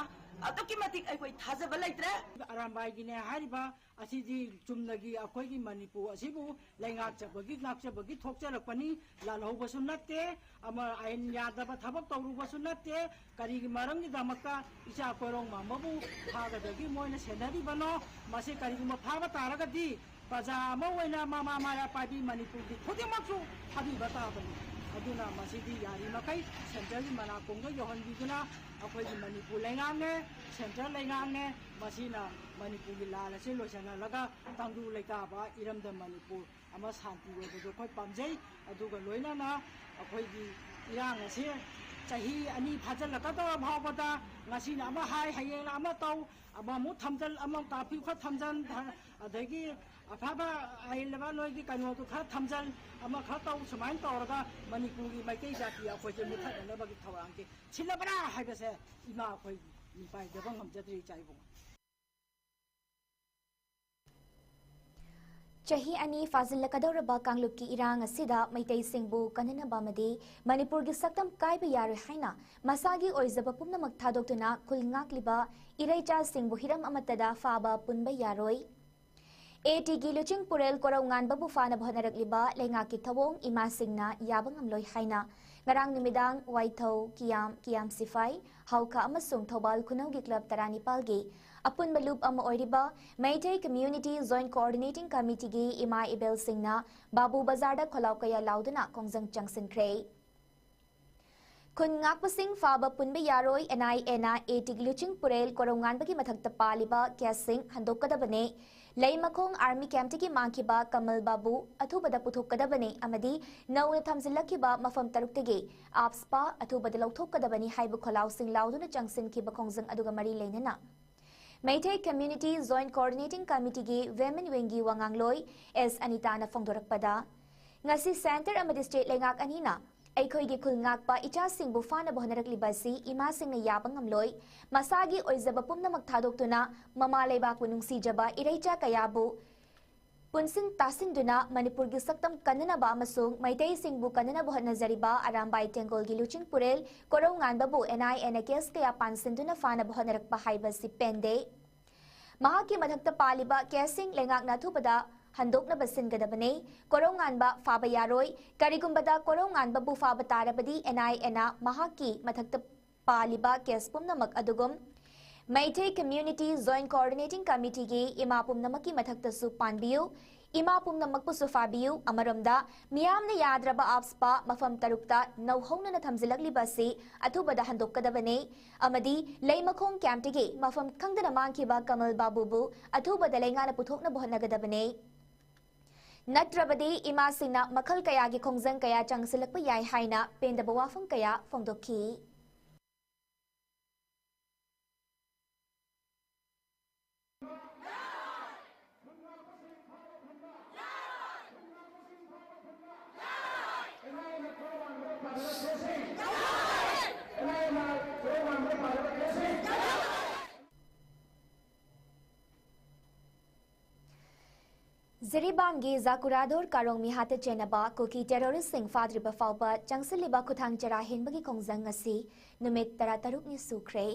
ꯑꯗꯨꯛꯀꯤ ꯃꯇꯤꯛ ꯑꯩꯈꯣꯏ ꯊꯥꯖꯕ ꯂꯩꯇ꯭ꯔꯦ꯫ ꯑꯔꯥꯝꯕꯥꯏꯒꯤꯅꯦ ꯍꯥꯏꯔꯤꯕ ꯑꯁꯤꯗꯤ ꯆꯨꯝꯅꯒꯤ ꯑꯩꯈꯣꯏꯒꯤ ꯃꯅꯤꯄꯨꯔ ꯑꯁꯤꯕꯨ ꯂꯩꯉꯥꯛꯆꯕꯒꯤ, ꯉꯥꯛꯆꯕꯒꯤ ꯊꯣꯛꯆꯔꯛꯄꯅꯤ꯫ ꯂꯥꯜꯍꯧꯕꯁꯨ ꯅꯠꯇꯦ, ꯑꯃ ꯑꯥꯏꯟ ꯌꯥꯗꯕ ꯊꯕꯛ ꯇꯧꯔꯨꯕꯁꯨ ꯅꯠꯇꯦ꯫ ꯀꯔꯤꯒꯤ ꯃꯔꯝꯒꯤꯗꯃꯛꯇ ꯏꯆꯥ ꯀꯣꯏꯔꯣꯡ ꯃꯥꯝꯕꯕꯨ ꯐꯥꯒꯗꯒꯤ ꯃꯣꯏꯅ ꯁꯦꯟꯅꯔꯤꯕꯅꯣ? ꯃꯁꯤ ꯀꯔꯤꯒꯨꯝꯕ ꯐꯥꯕ ꯇꯥꯔꯒꯗꯤ ꯄ꯭ꯔꯖꯥ ꯑꯃ ꯑꯣꯏꯅ ꯃꯃꯥ ꯃꯥꯌꯥ ꯄꯥꯏꯕꯤ ꯃꯅꯤꯄꯨꯔꯒꯤ ꯈꯨꯗꯤꯡꯃꯛꯁꯨ ꯐꯥꯕꯤꯕ ꯇꯥꯕꯅꯤ꯫ ꯑꯗꯨꯅ ꯃꯁꯤꯗꯤ ꯌꯥꯔꯤꯃꯈꯩ ꯁꯦꯟꯇ꯭ꯔꯦꯜꯒꯤ ꯃꯅꯥꯀꯣꯡꯗ ꯌꯧꯍꯟꯕꯤꯗꯨꯅ ꯑꯩꯈꯣꯏꯒꯤ ꯃꯅꯤꯄꯨꯔ ꯂꯩꯉꯥꯛꯅꯦ, ꯁꯦꯟꯇ꯭ꯔꯦꯜ ꯂꯩꯉꯥꯛꯅꯦ, ꯃꯁꯤꯅ ꯃꯅꯤꯄꯨꯔꯒꯤ ꯂꯥꯟ ꯑꯁꯤ ꯂꯣꯏꯁꯤꯟꯍꯜꯂꯒ ꯇꯪꯗꯨ ꯂꯩꯇꯥꯕ ꯏꯔꯝꯗꯝ ꯃꯅꯤꯄꯨꯔ ꯑꯃ ꯁꯥꯟꯇꯤ ꯑꯣꯏꯕꯗꯨ ꯑꯩꯈꯣꯏ ꯄꯥꯝꯖꯩ꯫ ꯑꯗꯨꯒ ꯂꯣꯏꯅꯅ ꯑꯩꯈꯣꯏꯒꯤ ꯏꯔꯥꯡ ꯑꯁꯤ ꯆꯍꯤ ꯑꯅꯤ ꯐꯥꯖꯤꯜꯂꯛꯀꯗꯧꯔ ꯐꯥꯎꯕꯗ ꯉꯁꯤꯅ ꯑꯃ ꯍꯥꯏ, ꯍꯌꯦꯡꯅ ꯑꯃ ꯇꯧ, ꯑꯃꯃꯨꯛ ꯊꯝꯖꯜ, ꯑꯃꯃꯨꯛ ꯇꯥꯐꯤꯌꯨ ꯈꯔ ꯊꯝꯖꯟ, ꯑꯗꯒꯤ ꯑꯐꯕ ꯑꯍꯩꯂꯕ ꯅꯣꯏꯒꯤ ꯀꯩꯅꯣꯗꯨ ꯈꯔ ꯊꯝꯖꯟ, ꯑꯃ ꯈꯔ ꯇꯧ, ꯁꯨꯃꯥꯏꯅ ꯇꯧꯔꯒ ꯃꯅꯤꯄꯨꯔꯒꯤ ꯃꯩꯇꯩ ꯖꯥꯇꯤ ꯑꯩꯈꯣꯏꯁꯦ ꯃꯨꯠꯊꯠꯅꯅꯕꯒꯤ ꯊꯧꯔꯥꯡꯁꯦ ꯁꯤꯜꯂꯕ꯭ꯔꯥ ꯍꯥꯏꯕꯁꯦ ꯏꯃꯥ ꯑꯩꯈꯣꯏ ꯃꯤꯄꯥꯏꯖꯕ ꯉꯝꯖꯗ꯭ꯔꯦ, ꯏꯆꯥ ꯏꯕꯨꯡꯉꯣ꯫ ꯆꯍꯤ ꯑꯅꯤ ꯐꯥꯖꯤꯜꯂꯛꯀꯗꯧꯔꯕ ꯀꯥꯡꯂꯨꯞꯀꯤ ꯏꯔꯥꯡ ꯑꯁꯤꯗ ꯃꯩꯇꯩꯁꯤꯡꯕꯨ ꯀꯟꯅꯅꯕ ꯑꯃꯗꯤ ꯃꯅꯤꯄꯨꯔꯒꯤ ꯁꯛꯇꯝ ꯀꯥꯏꯕ ꯌꯥꯔꯣꯏ ꯍꯥꯏꯅ ꯃꯁꯥꯒꯤ ꯑꯣꯏꯖꯕ ꯄꯨꯝꯅꯃꯛ ꯊꯥꯗꯣꯛꯇꯨꯅ ꯈꯨꯜ ꯉꯥꯛꯂꯤꯕ ꯏꯔꯩꯆꯥꯁꯤꯡꯕꯨ ꯍꯤꯔꯝ ꯑꯃꯠꯇꯗ ꯐꯥꯕ ꯄꯨꯟꯕ ꯌꯥꯔꯣꯏ꯫ ꯑꯦ ꯇꯤꯒꯤ ꯂꯨꯆꯤꯡ ꯄꯨꯔꯦꯜ ꯀꯣꯔꯧ ꯉꯥꯟꯕꯕꯨ ꯐꯥꯅꯕ ꯍꯣꯠꯅꯔꯛꯂꯤꯕ ꯂꯩꯉꯥꯛꯀꯤ ꯊꯧꯑꯣꯡ ꯏꯃꯥꯁꯤꯡꯅ ꯌꯥꯕ ꯉꯝꯂꯣꯏ ꯍꯥꯏꯅ ꯉꯔꯥꯡ ꯅꯨꯃꯤꯗꯥꯡ ꯋꯥꯏꯊꯧ, ꯀꯤꯌꯥꯝ, ꯀꯤꯌꯥꯝ ꯁꯤꯐꯥꯏ, ꯍꯥꯎꯈꯥ ꯑꯃꯁꯨꯡ ꯊꯧꯕꯥꯜ ꯈꯨꯅꯧꯒꯤ ꯀ꯭ꯂꯕ ꯇꯔꯥꯅꯤꯄꯥꯜꯒꯤ ꯑꯄꯨꯟꯕ ꯂꯨꯞ ꯑꯃ ꯑꯣꯏꯔꯤꯕ ꯃꯩꯇꯩ ꯀꯝꯃ꯭ꯌꯨꯅꯤꯇꯤ ꯖꯣꯏꯟꯠ ꯀꯣꯑꯣꯔꯗꯤꯅꯦꯇꯤꯡ ꯀꯃꯤꯇꯤꯒꯤ ꯏꯃꯥ ꯏꯕꯦꯜꯁꯤꯡꯅ ꯕꯥꯕꯨ ꯕꯖꯥꯔꯗ ꯈꯣꯜꯂꯥꯎ ꯀꯌꯥ ꯂꯥꯎꯗꯨꯅ ꯈꯣꯡꯖꯪ ꯆꯪꯁꯤꯟꯈ꯭ꯔꯦ꯫ ꯈꯨꯟ ꯉꯥꯛꯄꯁꯤꯡ ꯐꯥꯕ ꯄꯨꯟꯕ ꯌꯥꯔꯣꯏ, ꯑꯦꯟ ꯑꯥꯏ ꯑꯦꯅ ꯑꯦ ꯇꯤꯒꯤ ꯂꯨꯆꯤꯡ ꯄꯨꯔꯦꯜ ꯀꯣꯔꯧꯉꯥꯟꯕꯒꯤ ꯃꯊꯛꯇ ꯄꯥꯜꯂꯤꯕ ꯀꯦꯁꯁꯤꯡ ꯍꯟꯗꯣꯛꯀꯗꯕꯅꯦ꯫ ꯂꯩꯃꯈꯣꯡ ꯑꯥꯔꯃꯤ ꯀꯦꯝꯞꯇꯒꯤ ꯃꯥꯡꯈꯤꯕ ꯀꯃꯜ ꯕꯥꯕꯨ ꯑꯊꯨꯕꯗ ꯄꯨꯊꯣꯛꯀꯗꯕꯅꯦ ꯑꯃꯗꯤ ꯅꯧꯅ ꯊꯝꯖꯤꯜꯂꯛꯈꯤꯕ ꯃꯐꯝ ꯇꯔꯨꯛꯇꯒꯤ ꯑꯥꯞꯁꯄꯥ ꯑꯊꯨꯕꯗ ꯂꯧꯊꯣꯛꯀꯗꯕꯅꯤ ꯍꯥꯏꯕ ꯈꯣꯜꯂꯥꯎꯁꯤꯡ ꯂꯥꯎꯗꯨꯅ ꯆꯪꯁꯤꯟꯈꯤꯕ ꯈꯣꯡꯖꯪ ꯑꯗꯨꯒ ꯃꯔꯤ ꯂꯩꯅꯅ ꯃꯩꯇꯩ ꯀꯝꯃ꯭ꯌꯨꯅꯤꯇꯤ ꯖꯣꯏꯟꯠ ꯀꯣꯑꯣꯔꯗꯤꯅꯦꯇꯤꯡ ꯀꯃꯤꯇꯤꯒꯤ ꯋꯤꯃꯦꯟ ꯋꯤꯡꯒꯤ ꯋꯥꯉꯥꯡꯂꯣꯏ ꯑꯦꯁ ꯑꯅꯤꯇꯥꯅ ꯐꯣꯡꯗꯣꯔꯛꯄꯗ, ꯉꯁꯤ ꯁꯦꯟꯇꯔ ꯑꯃꯗꯤ ꯁ꯭ꯇꯦꯠ ꯂꯩꯉꯥꯛ ꯑꯅꯤꯅ ꯑꯩꯈꯣꯏꯒꯤ ꯈꯨꯜ ꯉꯥꯛꯄ ꯏꯆꯥꯁꯤꯡꯕꯨ ꯐꯥꯅꯕ ꯍꯣꯠꯅꯔꯛꯂꯤꯕ ꯑꯁꯤ ꯏꯃꯥꯁꯤꯡꯅ ꯌꯥꯕ ꯉꯝꯂꯣꯏ꯫ ꯃꯁꯥꯒꯤ ꯑꯣꯏꯖꯕ ꯄꯨꯝꯅꯃꯛ ꯊꯥꯗꯣꯛꯇꯨꯅ ꯃꯃꯥ ꯂꯩꯕꯥꯛꯄꯨ ꯅꯨꯡꯁꯤꯖꯕ ꯏꯔꯩꯆꯥ ꯀꯌꯥꯕꯨ ꯄꯨꯟꯁꯤꯟ ꯇꯥꯁꯤꯟꯗꯨꯅ ꯃꯅꯤꯄꯨꯔꯒꯤ ꯁꯛꯇꯝ ꯀꯟꯅꯅꯕ ꯑꯃꯁꯨꯡ ꯃꯩꯇꯩꯁꯤꯡꯕꯨ ꯀꯟꯅꯅꯕ ꯍꯣꯠꯅꯖꯔꯤꯕ ꯑꯔꯥꯝꯕꯥꯏ ꯇꯦꯡꯒꯣꯜꯒꯤ ꯂꯨꯆꯤꯡ ꯄꯨꯔꯦꯜ ꯀꯣꯔꯧ ꯉꯥꯟꯕꯕꯨ ꯑꯦꯟ ꯑꯥꯏ ꯑꯦꯅ ꯀꯦꯁ ꯀꯌꯥ ꯄꯥꯟꯁꯤꯟꯗꯨꯅ ꯐꯥꯅꯕ ꯍꯣꯠꯅꯔꯛꯄ ꯍꯥꯏꯕꯁꯤ ꯄꯦꯟꯗꯦ꯫ ꯃꯍꯥꯛꯀꯤ ꯃꯊꯛꯇ ꯄꯥꯜꯂꯤꯕ ꯀꯦꯁꯁꯤꯡ ꯂꯩꯉꯥꯛꯅ ꯑꯊꯨꯕꯗ ꯍꯟꯗꯣꯛꯅꯕ ꯁꯤꯟꯒꯗꯕꯅꯤ꯫ ꯀꯣꯔꯧꯉꯥꯟꯕ ꯐꯥꯕ ꯌꯥꯔꯣꯏ꯫ ꯀꯔꯤꯒꯨꯝꯕꯗ ꯀꯣꯔꯧꯉꯥꯟꯕꯕꯨ ꯐꯥꯕ ꯇꯥꯔꯕꯗꯤ ꯑꯦꯟ ꯑꯥꯏ ꯑꯦꯅ ꯃꯍꯥꯛꯀꯤ ꯃꯊꯛꯇ ꯄꯥꯜꯂꯤꯕ ꯀꯦꯁ ꯄꯨꯝꯅꯃꯛ ꯑꯗꯨꯒꯨꯝ ꯃꯩꯇꯩ ꯀꯝꯃ꯭ꯌꯨꯅꯤꯇꯤ ꯖꯣꯏꯟꯠ ꯀꯣꯑꯣꯔꯗꯤꯅꯦꯇꯤꯡ ꯀꯃꯤꯇꯤꯒꯤ ꯏꯃꯥ ꯄꯨꯝꯅꯃꯛꯀꯤ ꯃꯊꯛꯇꯁꯨ ꯄꯥꯟꯕꯤꯌꯨ꯫ ꯏꯃꯥ ꯄꯨꯝꯅꯃꯛꯄꯨꯁꯨ ꯐꯥꯕꯤꯌꯨ꯫ ꯑꯃꯔꯣꯝꯗ ꯃꯤꯌꯥꯝꯅ ꯌꯥꯗ꯭ꯔꯕ ꯑꯥꯞꯁꯄꯥ ꯃꯐꯝ ꯇꯔꯨꯛꯇ ꯅꯧꯍꯧꯅꯅ ꯊꯝꯖꯤꯜꯂꯛꯂꯤꯕ ꯑꯁꯤ ꯑꯊꯨꯕꯗ ꯍꯟꯗꯣꯛꯀꯗꯕꯅꯤ ꯑꯃꯗꯤ ꯂꯩꯃꯈꯣꯡ ꯀꯦꯝꯞꯇꯒꯤ ꯃꯐꯝ ꯈꯪꯗꯅ ꯃꯥꯡꯈꯤꯕ ꯀꯃꯜ ꯕꯥꯕꯨꯕꯨ ꯑꯊꯨꯕꯗ ꯂꯩꯉꯥꯛꯅ ꯄꯨꯊꯣꯛꯅꯕ ꯍꯣꯠꯅꯒꯗꯕꯅꯤ꯫ ꯅꯠꯇ꯭ꯔꯕꯗꯤ ꯏꯃꯥꯁꯤꯡꯅ ꯃꯈꯜ ꯀꯌꯥꯒꯤ ꯈꯣꯡꯖꯪ ꯀꯌꯥ ꯆꯪꯁꯤꯜꯂꯛꯄ ꯌꯥꯏ ꯍꯥꯏꯅ ꯄꯦꯟꯗꯕ ꯋꯥꯐꯝ ꯀꯌꯥ ꯐꯣꯡꯗꯣꯛꯈꯤ꯫ ꯖꯤꯔꯤꯕꯥꯝꯒꯤ ꯖꯥꯀꯨꯔꯥꯗꯣꯔ ꯀꯥꯔꯣꯡ ꯃꯤꯍꯥꯠꯇ ꯆꯦꯟꯅꯕ ꯀꯨꯀꯤ ꯇꯦꯔꯣꯔꯤꯁ꯭ꯠꯁꯤꯡ ꯐꯥꯗ꯭ꯔꯤꯕ ꯐꯥꯎꯕ ꯆꯪꯁꯤꯜꯂꯤꯕ ꯈꯨꯠꯊꯥꯡ ꯆꯔꯥ ꯍꯦꯟꯕꯒꯤ ꯈꯣꯡꯖꯪ ꯑꯁꯤ ꯅꯨꯃꯤꯠ ꯇꯔꯥꯇꯔꯨꯛꯅꯤ ꯁꯨꯈ꯭ꯔꯦ꯫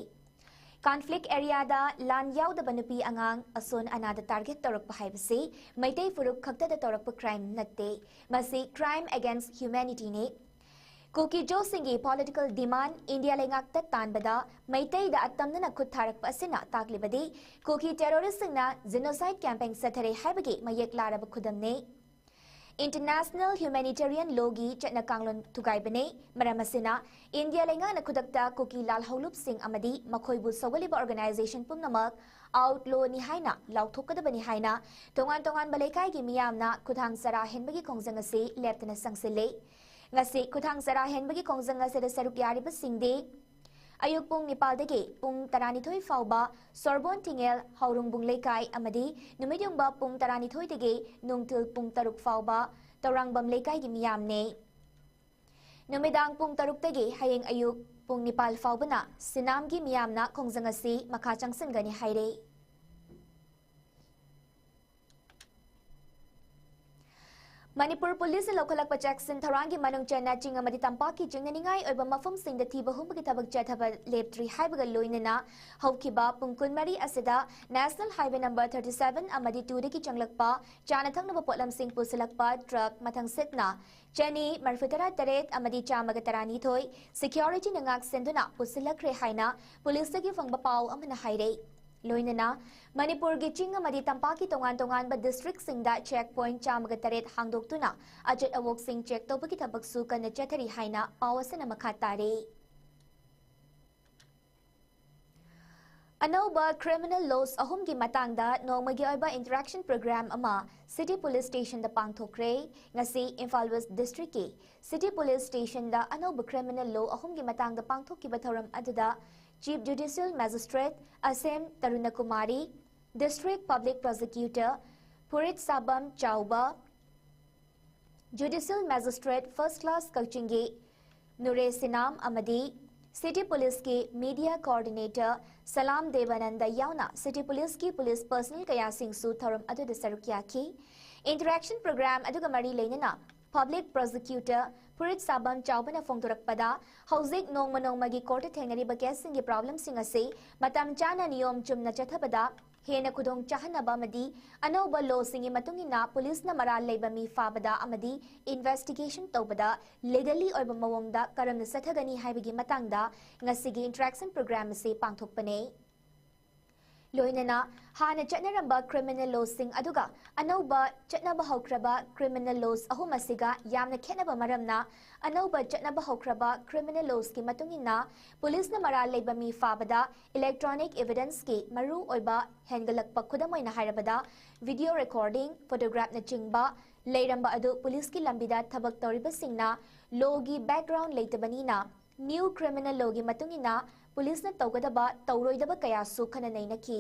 Conflict areaꯗ ꯂꯥꯟ ꯌꯥꯎꯗꯕ ꯅꯨꯄꯤ ꯑꯉꯥꯡ ꯑꯁꯣꯟ ꯑꯅꯥꯗ target ꯇꯧꯔꯛꯄ ꯍꯥꯏꯕꯁꯤ ꯃꯩꯇꯩ ꯐꯨꯔꯨꯞ ꯈꯛꯇꯗ ꯇꯧꯔꯛꯄ crime ꯅꯠꯇꯦ꯫ ꯃꯁꯤ crime against humanityꯅꯤ꯫ ꯀꯨꯀꯤꯖꯣꯁꯤꯡꯒꯤ political demand ꯏꯟꯗꯤꯌꯥ ꯂꯩꯉꯥꯛꯇ ꯇꯥꯟꯕꯗ ꯃꯩꯇꯩꯗ ꯑꯇꯝꯅꯅ ꯈꯨꯠ ꯊꯥꯔꯛꯄ ꯑꯁꯤꯅ ꯇꯥꯛꯂꯤꯕꯗꯤ ꯀꯨꯀꯤ terroristꯁꯤꯡꯅ genocide campaign ꯆꯠꯊꯔꯦ ꯍꯥꯏꯕꯒꯤ ꯃꯌꯦꯛ ꯂꯥꯔꯕ ꯈꯨꯗꯝꯅꯤ꯫ International humanitarian lawꯒꯤ ꯆꯠꯅ ꯀꯥꯡꯂꯣꯟ ꯊꯨꯒꯥꯏꯕꯅꯤ꯫ ꯃꯔꯝ ꯑꯁꯤꯅ ꯏꯟꯗꯤꯌꯥ ꯂꯩꯉꯥꯛꯅ ꯈꯨꯗꯛꯇ ꯀꯨꯀꯤ ꯂꯥꯜꯍꯧꯂꯨꯞꯁꯤꯡ ꯑꯃꯗꯤ ꯃꯈꯣꯏꯕꯨ ꯁꯧꯒꯠꯂꯤꯕ organization ꯄꯨꯝꯅꯃꯛ outlawꯅꯤ ꯍꯥꯏꯅ ꯂꯥꯎꯊꯣꯛꯀꯗꯕꯅꯤ ꯍꯥꯏꯅ ꯇꯣꯉꯥꯟ ꯇꯣꯉꯥꯟꯕ ꯂꯩꯀꯥꯏꯒꯤ ꯃꯤꯌꯥꯝꯅ ꯈꯨꯠꯊꯥꯡ ꯆꯔꯥ ꯍꯦꯟꯕꯒꯤ ꯈꯣꯡꯖꯪ ꯑꯁꯤ ꯂꯦꯞꯇꯅ ꯆꯪꯁꯤꯜꯂꯤ꯫ ꯉꯁꯤ ꯈꯨꯠꯊꯥꯡ ꯆꯔꯥ ꯍꯦꯟꯕꯒꯤ ꯈꯣꯡꯖꯪ ꯑꯁꯤꯗ ꯁꯔꯨꯛ ꯌꯥꯔꯤꯕꯁꯤꯡꯗꯤ ꯑꯌꯨꯛ ꯄꯨꯡ ꯅꯤꯄꯥꯜꯗꯒꯤ ꯄꯨꯡ ꯇꯔꯥꯅꯤꯊꯣꯏ ꯐꯥꯎꯕ ꯁꯣꯔꯕꯣꯟ ꯊꯤꯡꯉꯦꯜ ꯍꯧꯔꯨꯡꯕꯨꯡ ꯂꯩꯀꯥꯏ ꯑꯃꯗꯤ ꯅꯨꯃꯤꯠꯌꯨꯡꯕ ꯄꯨꯡ ꯇꯔꯥꯅꯤꯊꯣꯏꯗꯒꯤ ꯅꯨꯡꯊꯤꯜ ꯄꯨꯡ ꯇꯔꯨꯛ ꯐꯥꯎꯕ ꯇꯧꯔꯥꯡꯕꯝ ꯂꯩꯀꯥꯏꯒꯤ ꯃꯤꯌꯥꯝꯅꯤ꯫ ꯅꯨꯃꯤꯗꯥꯡ ꯄꯨꯡ ꯇꯔꯨꯛꯇꯒꯤ ꯍꯌꯦꯡ ꯑꯌꯨꯛ ꯄꯨꯡ ꯅꯤꯄꯥꯜ ꯐꯥꯎꯕꯅ ꯁꯤꯅꯥꯝꯒꯤ ꯃꯤꯌꯥꯝꯅ ꯈꯣꯡꯖꯪ ꯑꯁꯤ ꯃꯈꯥ ꯆꯪꯁꯤꯟꯒꯅꯤ ꯍꯥꯏꯔꯤ꯫ ꯃꯅꯤꯄꯨꯔ ꯄꯨꯂꯤꯁꯅ ꯂꯧꯈꯠꯂꯛꯄ ꯆꯦꯛꯁꯤꯟ ꯊꯧꯔꯥꯡꯒꯤ ꯃꯅꯨꯡ ꯆꯟꯅ ꯆꯤꯡ ꯑꯃꯗꯤ ꯇꯝꯄꯥꯛꯀꯤ ꯆꯤꯡꯅꯅꯤꯡꯉꯥꯏ ꯑꯣꯏꯕ ꯃꯐꯝꯁꯤꯡꯗ ꯊꯤꯕ ꯍꯨꯝꯕꯒꯤ ꯊꯕꯛ ꯆꯠꯊꯕ ꯂꯦꯞꯇ꯭ꯔꯤ ꯍꯥꯏꯕꯒ ꯂꯣꯏꯅꯅ ꯍꯧꯈꯤꯕ ꯄꯨꯡ ꯀꯨꯟꯃꯔꯤ ꯑꯁꯤꯗ National Highway number thirty seven ꯑꯃꯗꯤ twoꯗꯒꯤ ꯆꯪꯂꯛꯄ ꯆꯥꯅ ꯊꯛꯅꯕ ꯄꯣꯠꯂꯝꯁꯤꯡ ꯄꯨꯁꯤꯜꯂꯛꯄ truck ꯃꯊꯪꯁꯤꯠꯅ ꯆꯅꯤ ꯃꯔꯤꯐꯨꯇꯔꯥ ꯇꯔꯦꯠ ꯑꯃꯗꯤ ꯆꯥꯝꯃꯒ ꯇꯔꯥꯅꯤꯊꯣꯏ securityꯅ ꯉꯥꯛ ꯁꯦꯟꯗꯨꯅ ꯄꯨꯁꯤꯜꯂꯛꯈ꯭ꯔꯦ ꯍꯥꯏꯅ ꯄꯨꯂꯤꯁꯇꯒꯤ ꯐꯪꯕ ꯄꯥꯎ ꯑꯃꯅ ꯍꯥꯏꯔꯦ꯫ ꯂꯣꯏꯅꯅ ꯃꯅꯤꯄꯨꯔꯒꯤ ꯆꯤꯡ ꯑꯃꯗꯤ ꯇꯝꯄꯥꯛꯀꯤ ꯇꯣꯉꯥꯟ ꯇꯣꯉꯥꯟꯕ districtꯁꯤꯡꯗ check point ꯆꯥꯝꯃꯒ ꯇꯔꯦꯠ ꯍꯥꯡꯗꯣꯛꯇꯨꯅ ꯑꯆꯠ ꯑꯋꯣꯛꯁꯤꯡ check ꯇꯧꯕꯒꯤ ꯊꯕꯛꯁꯨ ꯀꯟꯅ ꯆꯠꯊꯔꯤ ꯍꯥꯏꯅ ꯄꯥꯎ ꯑꯁꯤꯅ ꯃꯈꯥ ꯇꯥꯔꯤ꯫ ꯑꯅꯧꯕ criminal laws ꯑꯍꯨꯝꯒꯤ ꯃꯇꯥꯡꯗ ꯅꯣꯡꯃꯒꯤ ꯑꯣꯏꯕ interaction program ꯑꯃ City Police Stationꯗ ꯄꯥꯡꯊꯣꯛꯈ꯭ꯔꯦ꯫ ꯉꯁꯤ ꯏꯝꯐꯥꯜ West Districtꯀꯤ City Police Stationꯗ ꯑꯅꯧꯕ criminal law ꯑꯍꯨꯝꯒꯤ ꯃꯇꯥꯡꯗ ꯄꯥꯡꯊꯣꯛꯈꯤꯕ ꯊꯧꯔꯝ ꯑꯗꯨꯗ Chief Judicial Magistrate ꯑꯁꯦꯝ ꯇꯔꯨꯅꯀꯨꯃꯥꯔꯤ, District Public Prosecutor ꯐꯨꯔꯤꯠꯁꯥꯕꯝ ꯆꯥꯎꯕ, Judicial Magistrate First Class ꯀꯛꯆꯤꯡꯒꯤ ꯅꯨꯔꯦ ꯁꯤꯅꯥꯝ ꯑꯃꯗꯤ City Policeꯀꯤ Media Coordinator ꯁꯂꯥꯝ ꯗꯦꯕꯥꯅꯟꯗ ꯌꯥꯎꯅ City Policeꯀꯤ police personnel ꯀꯌꯥꯁꯤꯡꯁꯨ ꯊꯧꯔꯝ ꯑꯗꯨꯗ ꯁꯔꯨꯛ ꯌꯥꯈꯤ꯫ Interaction program ꯑꯗꯨꯒ ꯃꯔꯤ ꯂꯩꯅꯅ Public Prosecutor ꯐꯨꯔꯤꯠ ꯁꯥꯕꯝ ꯆꯥꯎꯕꯅ ꯐꯣꯡꯗꯣꯔꯛꯄꯗ, ꯍꯧꯖꯤꯛ ꯅꯣꯡꯃ ꯅꯣꯡꯃꯒꯤ court ꯊꯦꯡꯅꯔꯤꯕ caseꯁꯤꯡꯒꯤ problemꯁꯤꯡ ꯑꯁꯤ ꯃꯇꯝ ꯆꯥꯅ ꯅꯤꯌꯣꯝ ꯆꯨꯝꯅ ꯆꯠꯊꯕꯗ ꯍꯦꯟꯅ ꯈꯨꯗꯣꯡ ꯆꯥꯍꯟꯅꯕ ꯑꯃꯗꯤ ꯑꯅꯧꯕ lawꯁꯤꯡꯒꯤ ꯃꯇꯨꯡ ꯏꯟꯅ ꯄꯨꯂꯤꯁꯅ ꯃꯔꯥꯜ ꯂꯩꯕ ꯃꯤ ꯐꯥꯕꯗ ꯑꯃꯗꯤ investigation ꯇꯧꯕꯗ legally ꯑꯣꯏꯕ ꯃꯑꯣꯡꯗ ꯀꯔꯝꯅ ꯆꯠꯊꯒꯅꯤ ꯍꯥꯏꯕꯒꯤ ꯃꯇꯥꯡꯗ ꯉꯁꯤꯒꯤ interaction program ꯑꯁꯤ ꯄꯥꯡꯊꯣꯛꯄꯅꯦ꯫ ꯂꯣꯏꯅꯅ ꯍꯥꯟꯅ ꯆꯠꯅꯔꯝꯕ criminal lawꯁꯤꯡ ꯑꯗꯨꯒ ꯑꯅꯧꯕ ꯆꯠꯅꯕ ꯍꯧꯈ꯭ꯔꯕ criminal laws ꯑꯍꯨꯝ ꯑꯁꯤꯒ ꯌꯥꯝꯅ ꯈꯦꯠꯅꯕ ꯃꯔꯝꯅ, ꯑꯅꯧꯕ ꯆꯠꯅꯕ ꯍꯧꯈ꯭ꯔꯕ criminal lawsꯀꯤ ꯃꯇꯨꯡ ꯏꯟꯅ ꯄꯨꯂꯤꯁꯅ ꯃꯔꯥꯜ ꯂꯩꯕ ꯃꯤ ꯐꯥꯕꯗ electronic evidenceꯀꯤ ꯃꯔꯨ ꯑꯣꯏꯕ ꯍꯦꯟꯒꯠꯂꯛꯄ, ꯈꯨꯗꯝ ꯑꯣꯏꯅ ꯍꯥꯏꯔꯕꯗ video recording, photographꯅꯆꯤꯡꯕ ꯂꯩꯔꯝꯕ ꯑꯗꯨ ꯄꯨꯂꯤꯁꯀꯤ ꯂꯝꯕꯤꯗ ꯊꯕꯛ ꯇꯧꯔꯤꯕꯁꯤꯡꯅ lawꯒꯤ background ꯂꯩꯇꯕꯅꯤꯅ, new criminal lawꯒꯤ ꯃꯇꯨꯡ ꯏꯟꯅ ꯄꯨꯂꯤꯁꯅ ꯇꯧꯒꯗꯕ ꯇꯧꯔꯣꯏꯗꯕ ꯀꯌꯥꯁꯨ ꯈꯟꯅ ꯅꯩꯅꯈꯤ꯫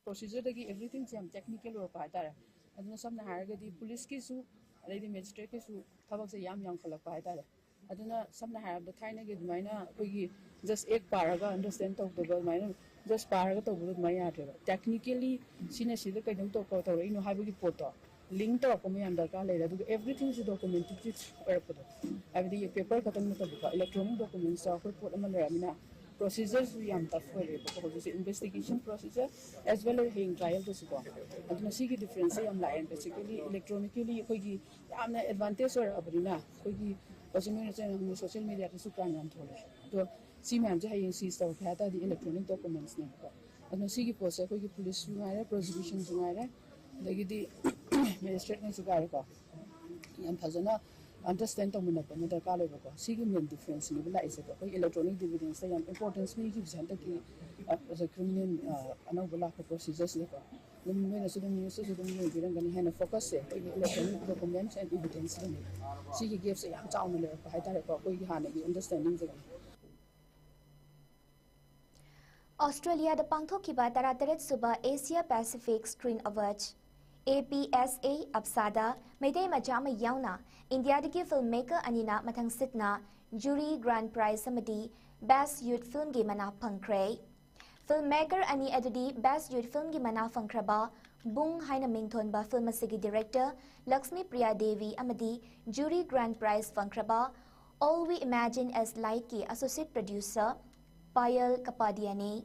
Procedureꯗꯒꯤ everythingꯁꯦ ꯌꯥꯝ technical ꯑꯣꯏꯔꯛꯄ ꯍꯥꯏꯇꯥꯔꯦ꯫ ꯑꯗꯨꯅ ꯁꯝꯅ ꯍꯥꯏꯔꯒꯗꯤ ꯄꯨꯂꯤꯁꯀꯤꯁꯨ ꯑꯗꯩꯗꯤ magistrateꯀꯤꯁꯨ ꯊꯕꯛꯁꯦ ꯌꯥꯝ ꯌꯥꯝꯈꯠꯂꯛꯄ ꯍꯥꯏꯇꯥꯔꯦ꯫ ꯑꯗꯨꯅ ꯁꯝꯅ ꯍꯥꯏꯔꯕꯗ ꯊꯥꯏꯅꯒꯤ ꯑꯗꯨꯃꯥꯏꯅ ꯑꯩꯈꯣꯏꯒꯤ just act ꯄꯥꯔꯒ understand ꯇꯧꯗꯕ, ꯑꯗꯨꯃꯥꯏꯅ just ꯄꯥꯔꯒ ꯇꯧꯕꯗꯣ ꯑꯗꯨꯃꯥꯏꯅ ꯌꯥꯗ꯭ꯔꯦꯕ꯫ Technically ꯁꯤꯅ ꯁꯤꯗ ꯀꯩꯗꯧ ꯇꯧ-, ꯇꯧꯔꯛꯏꯅꯣ ꯍꯥꯏꯕꯒꯤ ꯄꯣꯠꯇꯣ link ꯇꯧꯔꯛꯄ ꯑꯃ ꯌꯥꯝ ꯗꯔꯀꯥꯔ ꯂꯩꯔꯦ꯫ ꯑꯗꯨꯒ everythingꯁꯦ documentative ꯑꯣꯏꯔꯛꯄꯗꯣ, ꯍꯥꯏꯕꯗꯤ paper ꯈꯛꯇꯪ ꯅꯠꯇꯕꯀꯣ, electronic documentsꯇ ꯑꯩꯈꯣꯏ ꯄꯣꯠ ꯑꯃ ꯂꯩꯔꯕꯅꯤꯅ procedureꯁꯨ ꯌꯥꯝ tough ꯑꯣꯏꯔꯦꯕꯀꯣ ꯍꯧꯖꯤꯛꯁꯦ, investigation procedure as well as ꯍꯌꯦꯡ trialꯗꯁꯨꯀꯣ꯫ ꯑꯗꯨꯅ ꯁꯤꯒꯤ differenceꯁꯦ ꯌꯥꯝ ꯂꯥꯛꯑꯦ꯫ Basically electronically ꯑꯩꯈꯣꯏꯒꯤ ꯌꯥꯝꯅ advantage ꯑꯣꯏꯔꯛꯑꯕꯅꯤꯅ, ꯑꯩꯈꯣꯏꯒꯤ ꯍꯧꯖꯤꯛ ꯅꯣꯏꯅ ꯆꯠꯅ social mediaꯗꯁꯨ crime ꯌꯥꯝ ꯊꯣꯛꯂꯛꯑꯦ꯫ ꯑꯗꯣ ꯁꯤ ꯃꯌꯥꯝꯁꯦ ꯍꯌꯦꯡ seize ꯇꯧꯔꯛꯀꯦ ꯍꯥꯏ ꯇꯥꯔꯗꯤ electronic documentsꯅꯦꯕꯀꯣ꯫ ꯑꯗꯨꯅ ꯁꯤꯒꯤ ꯄꯣꯠꯁꯦ ꯑꯩꯈꯣꯏꯒꯤ ꯄꯨꯂꯤꯁꯁꯨ ꯉꯥꯏꯔꯦ, prosecutionꯁꯨ ꯉꯥꯏꯔꯦ, ꯑꯗꯒꯤꯗꯤ magistrateꯅꯁꯨ ꯉꯥꯏꯔꯦꯀꯣ, ꯌꯥꯝ ꯐꯖꯅ understand ꯇꯧꯃꯤꯟꯅꯕ ꯑꯃ ꯗꯔꯀꯥꯔ ꯂꯩꯕꯀꯣ꯫ ꯁꯤꯒꯤ main differenceꯅꯦꯕ ꯂꯥꯛꯏꯁꯦꯀꯣ꯫ ꯑꯩꯈꯣꯏ electronic evidenceꯇ ꯌꯥꯝ importance ꯄꯤꯈꯤꯕꯁꯦ ꯍꯟꯗꯛꯀꯤ, ꯑ, criminal, ꯑ, ꯑꯅꯧꯕ ꯂꯥꯛꯄ procedureꯁꯤꯗꯀꯣ꯫ ꯑꯗꯨꯝ ꯅꯣꯏꯅꯁꯨ ꯑꯗꯨꯝ newsꯇꯁꯨ ꯑꯗꯨꯝ ꯌꯦꯡꯕꯤꯔꯝꯒꯅꯤ, ꯍꯦꯟꯅ focusꯁꯦ ꯑꯩꯈꯣꯏꯒꯤ electronic documents and evidenceꯁꯤꯗꯅꯦ꯫ ꯁꯤꯒꯤ gapꯁꯦ ꯌꯥꯝ ꯆꯥꯎꯅ ꯂꯩꯔꯛꯄ ꯍꯥꯏꯇꯥꯔꯦꯀꯣ, ꯑꯩꯈꯣꯏꯒꯤ ꯍꯥꯟꯅꯒꯤ understandingꯗꯒꯤ꯫ ꯑꯣꯁꯇ꯭ꯔꯦꯂꯤꯌꯥꯗ ꯄꯥꯡꯊꯣꯛꯈꯤꯕ ꯇꯔꯥꯇꯔꯦꯠ ꯁꯨꯕ Asia Pacific Screen Awards, APSA, ꯑꯞꯁꯥꯗ Meitei ꯃꯆꯥ ꯑꯃ ꯌꯥꯎꯅ ꯏꯟꯗꯤꯌꯥꯗꯒꯤ film maker ꯑꯅꯤꯅ ꯃꯊꯪꯁꯤꯠꯅ jury, grand prize ꯑꯃꯗꯤ best youth filmꯒꯤ ꯃꯅꯥ ꯐꯪꯈ꯭ꯔꯦ꯫ Filmmaker ꯑꯅꯤ ꯑꯗꯨꯗꯤ Best Youth Filmꯒꯤ ꯃꯅꯥ ꯐꯪꯈ꯭ꯔꯕ ꯕꯨꯡ ꯍꯥꯏꯅ ꯃꯤꯡꯊꯣꯟꯕ film ꯑꯁꯤꯒꯤ director ꯂꯛꯁꯃꯤ ꯄ꯭ꯔꯤꯌꯥ ꯗꯦꯕꯤ ꯑꯃꯗꯤ jury grand prize ꯐꯪꯈ꯭ꯔꯕ All We Imagine as Lightꯀꯤ associate producer ꯄꯥꯌꯜ ꯀꯄꯥꯗꯤꯌꯥꯅꯤ꯫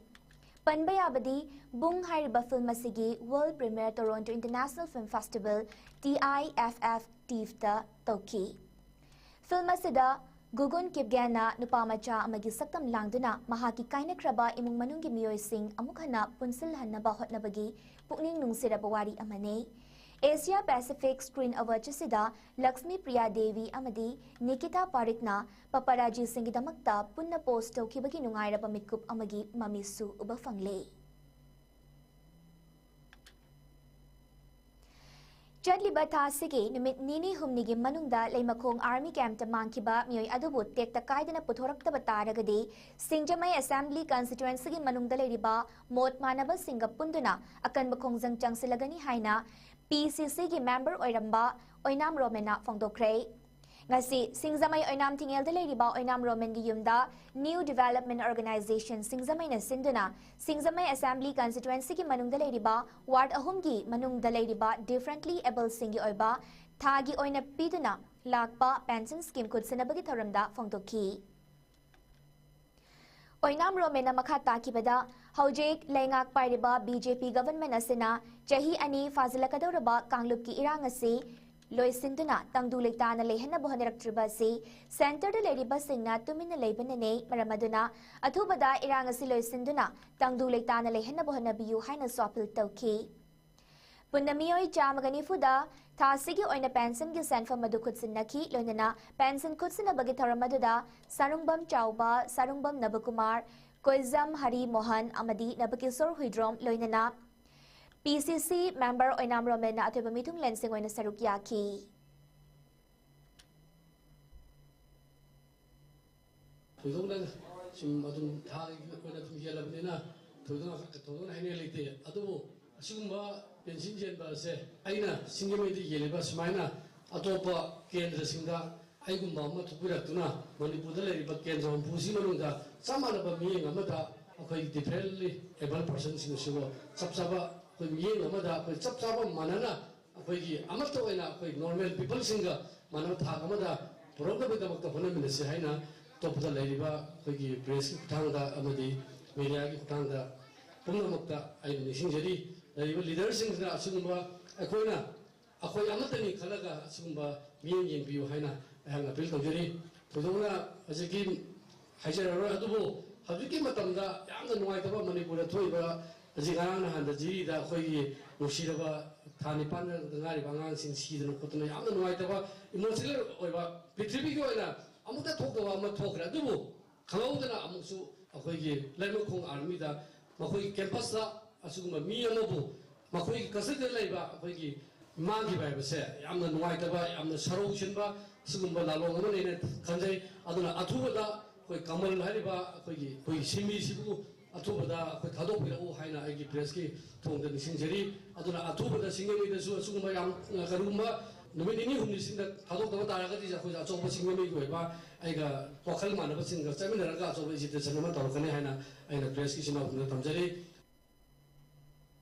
ꯄꯟꯕ ꯌꯥꯕꯗꯤ, ꯕꯨꯡ ꯍꯥꯏꯔꯤꯕ film ꯑꯁꯤꯒꯤ world premiere Toronto International Film Festival, T I F F, ꯇꯤꯐꯇ ꯇꯧꯈꯤ꯫ Film ꯑꯁꯤꯗ ꯒꯨꯒꯨꯟ ꯀꯤꯞꯒꯦꯟꯅ ꯅꯨꯄꯥ ꯃꯆꯥ ꯑꯃꯒꯤ ꯁꯛꯇꯝ ꯂꯥꯡꯗꯨꯅ ꯃꯍꯥꯛꯀꯤ ꯀꯥꯏꯅꯈ꯭ꯔꯕ ꯏꯃꯨꯡ ꯃꯅꯨꯡꯒꯤ ꯃꯤꯑꯣꯏꯁꯤꯡ ꯑꯃꯨꯛ ꯍꯟꯅ ꯄꯨꯟꯁꯤꯜꯍꯟꯅꯕ ꯍꯣꯠꯅꯕꯒꯤ ꯄꯨꯛꯅꯤꯡ ꯅꯨꯡꯁꯤꯔꯕ ꯋꯥꯔꯤ ꯑꯃꯅꯤ꯫ Asia Pacific Screen Awards ꯑꯁꯤꯗ ꯂꯛꯁꯃꯤ ꯄ꯭ꯔꯤꯌꯥ ꯗꯦꯕꯤ ꯑꯃꯗꯤ ꯅꯤꯀꯤꯇꯥ ꯄꯥꯔꯤꯛꯅ ꯄꯄꯥꯔꯥꯖꯤꯁꯤꯡꯒꯤꯗꯃꯛꯇ ꯄꯨꯟꯅ pose ꯇꯧꯈꯤꯕꯒꯤ ꯅꯨꯡꯉꯥꯏꯔꯕ ꯃꯤꯀꯨꯞ ꯑꯃꯒꯤ ꯃꯃꯤꯁꯨ ꯎꯕ ꯐꯪꯂꯦ꯫ ꯆꯠꯂꯤꯕ ꯊꯥ ꯑꯁꯤꯒꯤ ꯅꯨꯃꯤꯠ ꯅꯤꯅꯤ ꯍꯨꯝꯅꯤꯒꯤ ꯃꯅꯨꯡꯗ ꯂꯩꯃꯈꯣꯡ army campꯇ ꯃꯥꯡꯈꯤꯕ ꯃꯤꯑꯣꯏ ꯑꯗꯨꯕꯨ ꯇꯦꯛꯇ ꯀꯥꯏꯗꯅ ꯄꯨꯊꯣꯔꯛꯇꯕ ꯇꯥꯔꯒꯗꯤ, ꯁꯤꯡꯖꯃꯩ Assembly Constituencyꯒꯤ ꯃꯅꯨꯡꯗ ꯂꯩꯔꯤꯕ ꯃꯣꯠ ꯃꯥꯟꯅꯕꯁꯤꯡꯒ ꯄꯨꯟꯗꯨꯅ ꯑꯀꯟꯕ ꯈꯣꯡꯖꯪ ꯆꯪꯁꯤꯜꯂꯒꯅꯤ ꯍꯥꯏꯅ P C Cꯒꯤ member ꯑꯣꯏꯔꯝꯕ ꯑꯣꯏꯅꯥꯝ ꯔꯣꯃꯦꯟꯅ ꯐꯣꯡꯗꯣꯛꯈ꯭ꯔꯦ꯫ ꯉꯁꯤ ꯁꯤꯡꯖꯃꯩ ꯑꯣꯏꯅꯥꯝ ꯊꯤꯡꯉꯦꯜꯗ ꯂꯩꯔꯤꯕ ꯑꯣꯏꯅꯥꯝ ꯔꯣꯃꯦꯟꯒꯤ ꯌꯨꯝꯗ New Development Organisation ꯁꯤꯡꯖꯃꯩꯅ ꯁꯤꯟꯗꯨꯅ ꯁꯤꯡꯖꯃꯩ Assembly Constituencyꯒꯤ ꯃꯅꯨꯡꯗ ꯂꯩꯔꯤꯕ ward ꯑꯍꯨꯝꯒꯤ ꯃꯅꯨꯡꯗ ꯂꯩꯔꯤꯕ differently abledꯁꯤꯡꯒꯤ ꯑꯣꯏꯕ ꯊꯥꯒꯤ ꯑꯣꯏꯅ ꯄꯤꯗꯨꯅ ꯂꯥꯛꯄ pension scheme ꯈꯨꯠꯁꯤꯟꯅꯕꯒꯤ ꯊꯧꯔꯝꯗ ꯐꯣꯡꯗꯣꯛꯈꯤ꯫ ꯑꯣꯏꯅꯥꯝ ꯔꯣꯃꯦꯟꯅ ꯃꯈꯥ ꯇꯥꯈꯤꯕꯗ, ꯍꯧꯖꯤꯛ ꯂꯩꯉꯥꯛ ꯄꯥꯏꯔꯤꯕ B J P government ꯑꯁꯤꯅ ꯆꯍꯤ ꯑꯅꯤ ꯐꯥꯖꯤꯜꯂꯛꯀꯗꯧꯔꯕ ꯀꯥꯡꯂꯨꯞꯀꯤ ꯏꯔꯥꯡ ꯑꯁꯤ ꯂꯣꯏꯁꯤꯟꯗꯨꯅ ꯇꯪꯗꯨ ꯂꯩꯇꯥꯅ ꯂꯩꯍꯟꯅꯕ ꯍꯣꯠꯅꯔꯛꯇ꯭ꯔꯤꯕ ꯑꯁꯤ centreꯗ ꯂꯩꯔꯤꯕꯁꯤꯡꯅ ꯇꯨꯃꯤꯟꯅ ꯂꯩꯕꯅꯅꯤ꯫ ꯃꯔꯝ ꯑꯗꯨꯅ ꯑꯊꯨꯕꯗ ꯏꯔꯥꯡ ꯑꯁꯤ ꯂꯣꯏꯁꯤꯟꯗꯨꯅ ꯇꯪꯗꯨ ꯂꯩꯇꯥꯅ ꯂꯩꯍꯟꯅꯕ ꯍꯣꯠꯅꯕꯤꯌꯨ ꯍꯥꯏꯅꯁꯨ appeal ꯇꯧꯈꯤ꯫ ꯄꯨꯟꯅ ꯃꯤꯑꯣꯏ ꯆꯥꯝꯃꯒ ꯅꯤꯐꯨꯗ ꯊꯥ ꯑꯁꯤꯒꯤ ꯑꯣꯏꯅ pensionꯒꯤ ꯁꯦꯟꯐꯝ ꯑꯗꯨ ꯈꯨꯠꯁꯤꯟꯅꯈꯤ꯫ ꯂꯣꯏꯅꯅ pension ꯈꯨꯠꯁꯤꯟꯅꯕꯒꯤ ꯊꯧꯔꯝ ꯑꯗꯨꯗ ꯁꯥꯔꯨꯡꯕꯝ ꯆꯥꯎꯕ, ꯁꯥꯔꯨꯡꯕꯝ ꯅꯕꯀꯨꯃꯥꯔ, ꯀꯣꯏꯖꯝ ꯍꯔꯤ ꯃꯣꯍꯟ ꯑꯃꯗꯤ ꯅꯕꯀꯤꯁꯣꯔ ꯍꯨꯏꯗ꯭ꯔꯣꯝ, ꯂꯣꯏꯅꯅ P C C member ꯑꯣꯏꯅꯥꯝ ꯔꯣꯃꯦꯟꯅ ꯑꯊꯣꯏꯕ ꯃꯤꯊꯨꯡꯂꯦꯟꯁꯤꯡ ꯑꯣꯏꯅ ꯁꯔꯨꯛ ꯌꯥꯈꯤ꯫ ꯊꯣꯏꯗꯣꯛꯅ ꯁꯨꯝ ꯑꯗꯨꯝ ꯊꯥꯒꯤ ꯑꯣꯏꯅ ꯑꯗꯨꯝ ꯌꯦꯜꯂꯕꯅꯤꯅ ꯊꯣꯏꯗꯣꯛꯅ, ꯊꯣꯏꯗꯣꯛꯅ ꯍꯥꯏꯅꯤꯡꯉꯥꯏ ꯂꯩꯇꯦ꯫ ꯑꯗꯨꯕꯨ ꯑꯁꯤꯒꯨꯝꯕ pension ꯌꯦꯟꯕ ꯑꯁꯦ ꯑꯩꯅ ꯁꯤꯡꯖꯃꯩꯗ ꯌꯦꯜꯂꯤꯕ ꯁꯨꯃꯥꯏꯅ ꯑꯇꯣꯞꯄ ꯀꯦꯟꯗ꯭ꯔꯁꯤꯡꯗ ꯑꯩꯒꯨꯝꯕ ꯑꯃ ꯊꯣꯛꯄꯤꯔꯛꯇꯨꯅ ꯃꯅꯤꯄꯨꯔꯗ ꯂꯩꯔꯤꯕ ꯀꯦꯟꯗ꯭ꯔ ꯍꯨꯝꯐꯨꯁꯤ ꯃꯅꯨꯡꯗ ꯆꯞ ꯃꯥꯟꯅꯕ ꯃꯤꯠꯌꯦꯡ ꯑꯃꯗ ꯑꯩꯈꯣꯏ differently abled personꯁꯤꯡꯁꯤꯕꯨ ꯆꯞ ꯆꯥꯕ ꯑꯩꯈꯣꯏ ꯃꯤꯠꯌꯦꯡ ꯑꯃꯗ ꯑꯩꯈꯣꯏ ꯆꯞ ꯆꯥꯕ ꯃꯥꯟꯅꯅ ꯑꯩꯈꯣꯏꯒꯤ ꯑꯃꯠꯇ ꯑꯣꯏꯅ ꯑꯩꯈꯣꯏ normal peopleꯁꯤꯡꯒ ꯃꯥꯟꯅꯕ ꯊꯥꯛ ꯑꯃꯗ ꯄꯨꯔꯛꯅꯕꯒꯤꯗꯃꯛꯇ ꯍꯣꯠꯅꯃꯤꯟꯅꯁꯤ ꯍꯥꯏꯅ ꯑꯇꯣꯞꯄꯗ ꯂꯩꯔꯤꯕ ꯑꯩꯈꯣꯏꯒꯤ pressꯀꯤ ꯈꯨꯠꯊꯥꯡꯗ ꯑꯃꯗꯤ mediaꯒꯤ ꯈꯨꯠꯊꯥꯡꯗ ꯄꯨꯝꯅꯃꯛꯇ ꯑꯩꯅ ꯅꯤꯡꯁꯤꯡꯖꯔꯤ꯫ ꯂꯩꯔꯤꯕ leaderꯁꯤꯡꯁꯤꯅ ꯑꯁꯤꯒꯨꯝꯕ ꯑꯩꯈꯣꯏꯅ ꯑꯩꯈꯣꯏ ꯑꯃꯠꯇꯅꯤ ꯈꯜꯂꯒ ꯑꯁꯤꯒꯨꯝꯕ ꯃꯤꯠꯌꯦꯡ ꯌꯦꯡꯕꯤꯌꯨ ꯍꯥꯏꯅ ꯑꯩꯍꯥꯛꯅ appeal ꯇꯧꯖꯔꯤ꯫ ꯊꯣꯏꯗꯣꯛꯅ ꯍꯧꯖꯤꯛꯀꯤ ꯍꯥꯏꯖꯔꯔꯣꯏ, ꯑꯗꯨꯕꯨ ꯍꯧꯖꯤꯛꯀꯤ ꯃꯇꯝꯗ ꯌꯥꯝꯅ ꯅꯨꯡꯉꯥꯏꯇꯕ ꯃꯅꯤꯄꯨꯔꯗ ꯊꯣꯛꯏꯕ ꯍꯧꯖꯤꯛ ꯉꯔꯥꯡ ꯅꯍꯥꯟꯗ ꯖꯤꯔꯤꯗ ꯑꯩꯈꯣꯏꯒꯤ ꯅꯨꯡꯁꯤꯔꯕ ꯊꯥ ꯅꯤꯄꯥꯟꯗ ꯉꯥꯏꯔꯤꯕ ꯑꯉꯥꯡꯁꯤꯡ ꯁꯤꯗꯅ ꯈꯣꯠꯇꯅ ꯌꯥꯝꯅ ꯅꯨꯡꯉꯥꯏꯇꯕ emotional ꯑꯣꯏꯕ ꯄ꯭ꯔꯤꯊꯤꯕꯤꯒꯤ ꯑꯣꯏꯅ ꯑꯃꯨꯛꯇ ꯊꯣꯛꯇꯕ ꯑꯃ ꯊꯣꯛꯈ꯭ꯔꯦ꯫ ꯑꯗꯨꯕꯨ ꯈꯪꯍꯧꯗꯅ ꯑꯃꯨꯛꯁꯨ ꯑꯩꯈꯣꯏꯒꯤ ꯂꯩꯃꯈꯣꯡ armyꯗ ꯃꯈꯣꯏꯒꯤ campusꯇ ꯑꯁꯤꯒꯨꯝꯕ ꯃꯤ ꯑꯃꯕꯨ ꯃꯈꯣꯏꯒꯤ custody ꯂꯩꯕ ꯑꯩꯈꯣꯏꯒꯤ ꯃꯥꯡꯈꯤꯕ ꯍꯥꯏꯕꯁꯦ ꯌꯥꯝꯅ ꯅꯨꯡꯉꯥꯏꯇꯕ, ꯌꯥꯝꯅ ꯁꯔꯧ ꯁꯤꯟꯕ ꯁꯤꯒꯨꯝꯕ ꯂꯥꯂꯣꯡ ꯑꯃꯅꯦꯅ ꯈꯟꯖꯩ꯫ ꯑꯗꯨꯅ ꯑꯊꯨꯕꯗ ꯑꯩꯈꯣꯏ ꯀꯃꯜ ꯍꯥꯏꯔꯤꯕ ꯑꯩꯈꯣꯏꯒꯤ, ꯑꯩꯈꯣꯏꯒꯤ ꯁꯤꯟꯃꯤꯁꯤꯕꯨ ꯑꯊꯨꯕꯗ ꯑꯩꯈꯣꯏ ꯊꯥꯗꯣꯛꯄꯤꯔꯛꯎ ꯍꯥꯏꯅ ꯑꯩꯒꯤ pressꯀꯤ ꯊꯣꯡꯗ ꯅꯤꯡꯁꯤꯡꯖꯔꯤ꯫ ꯑꯗꯨꯅ ꯑꯊꯨꯕꯗ ꯁꯤꯡꯖꯃꯩꯗꯁꯨ ꯑꯁꯤꯒꯨꯝꯕ ꯌꯥꯝ, ꯀꯔꯤꯒꯨꯝꯕ ꯅꯨꯃꯤꯠ ꯅꯤꯅꯤ ꯍꯨꯝꯅꯤꯁꯤꯡꯗ ꯊꯥꯗꯣꯛꯇꯕ ꯇꯥꯔꯒꯗꯤ ꯑꯩꯈꯣꯏꯁꯨ ꯑꯆꯧꯕ ꯁꯤꯡꯖꯃꯩꯒꯤ ꯑꯣꯏꯕ ꯑꯩꯒ ꯋꯥꯈꯜ ꯃꯥꯟꯅꯕꯁꯤꯡꯒ ꯆꯠꯃꯤꯟꯅꯔꯒ ꯑꯆꯧꯕ agitation ꯑꯃ ꯇꯧꯔꯛꯀꯅꯤ ꯍꯥꯏꯅ ꯑꯩꯅ pressꯀꯤ ꯏꯆꯤꯟ ꯏꯅꯥꯎꯁꯤꯡꯗ ꯊꯝꯖꯔꯤ꯫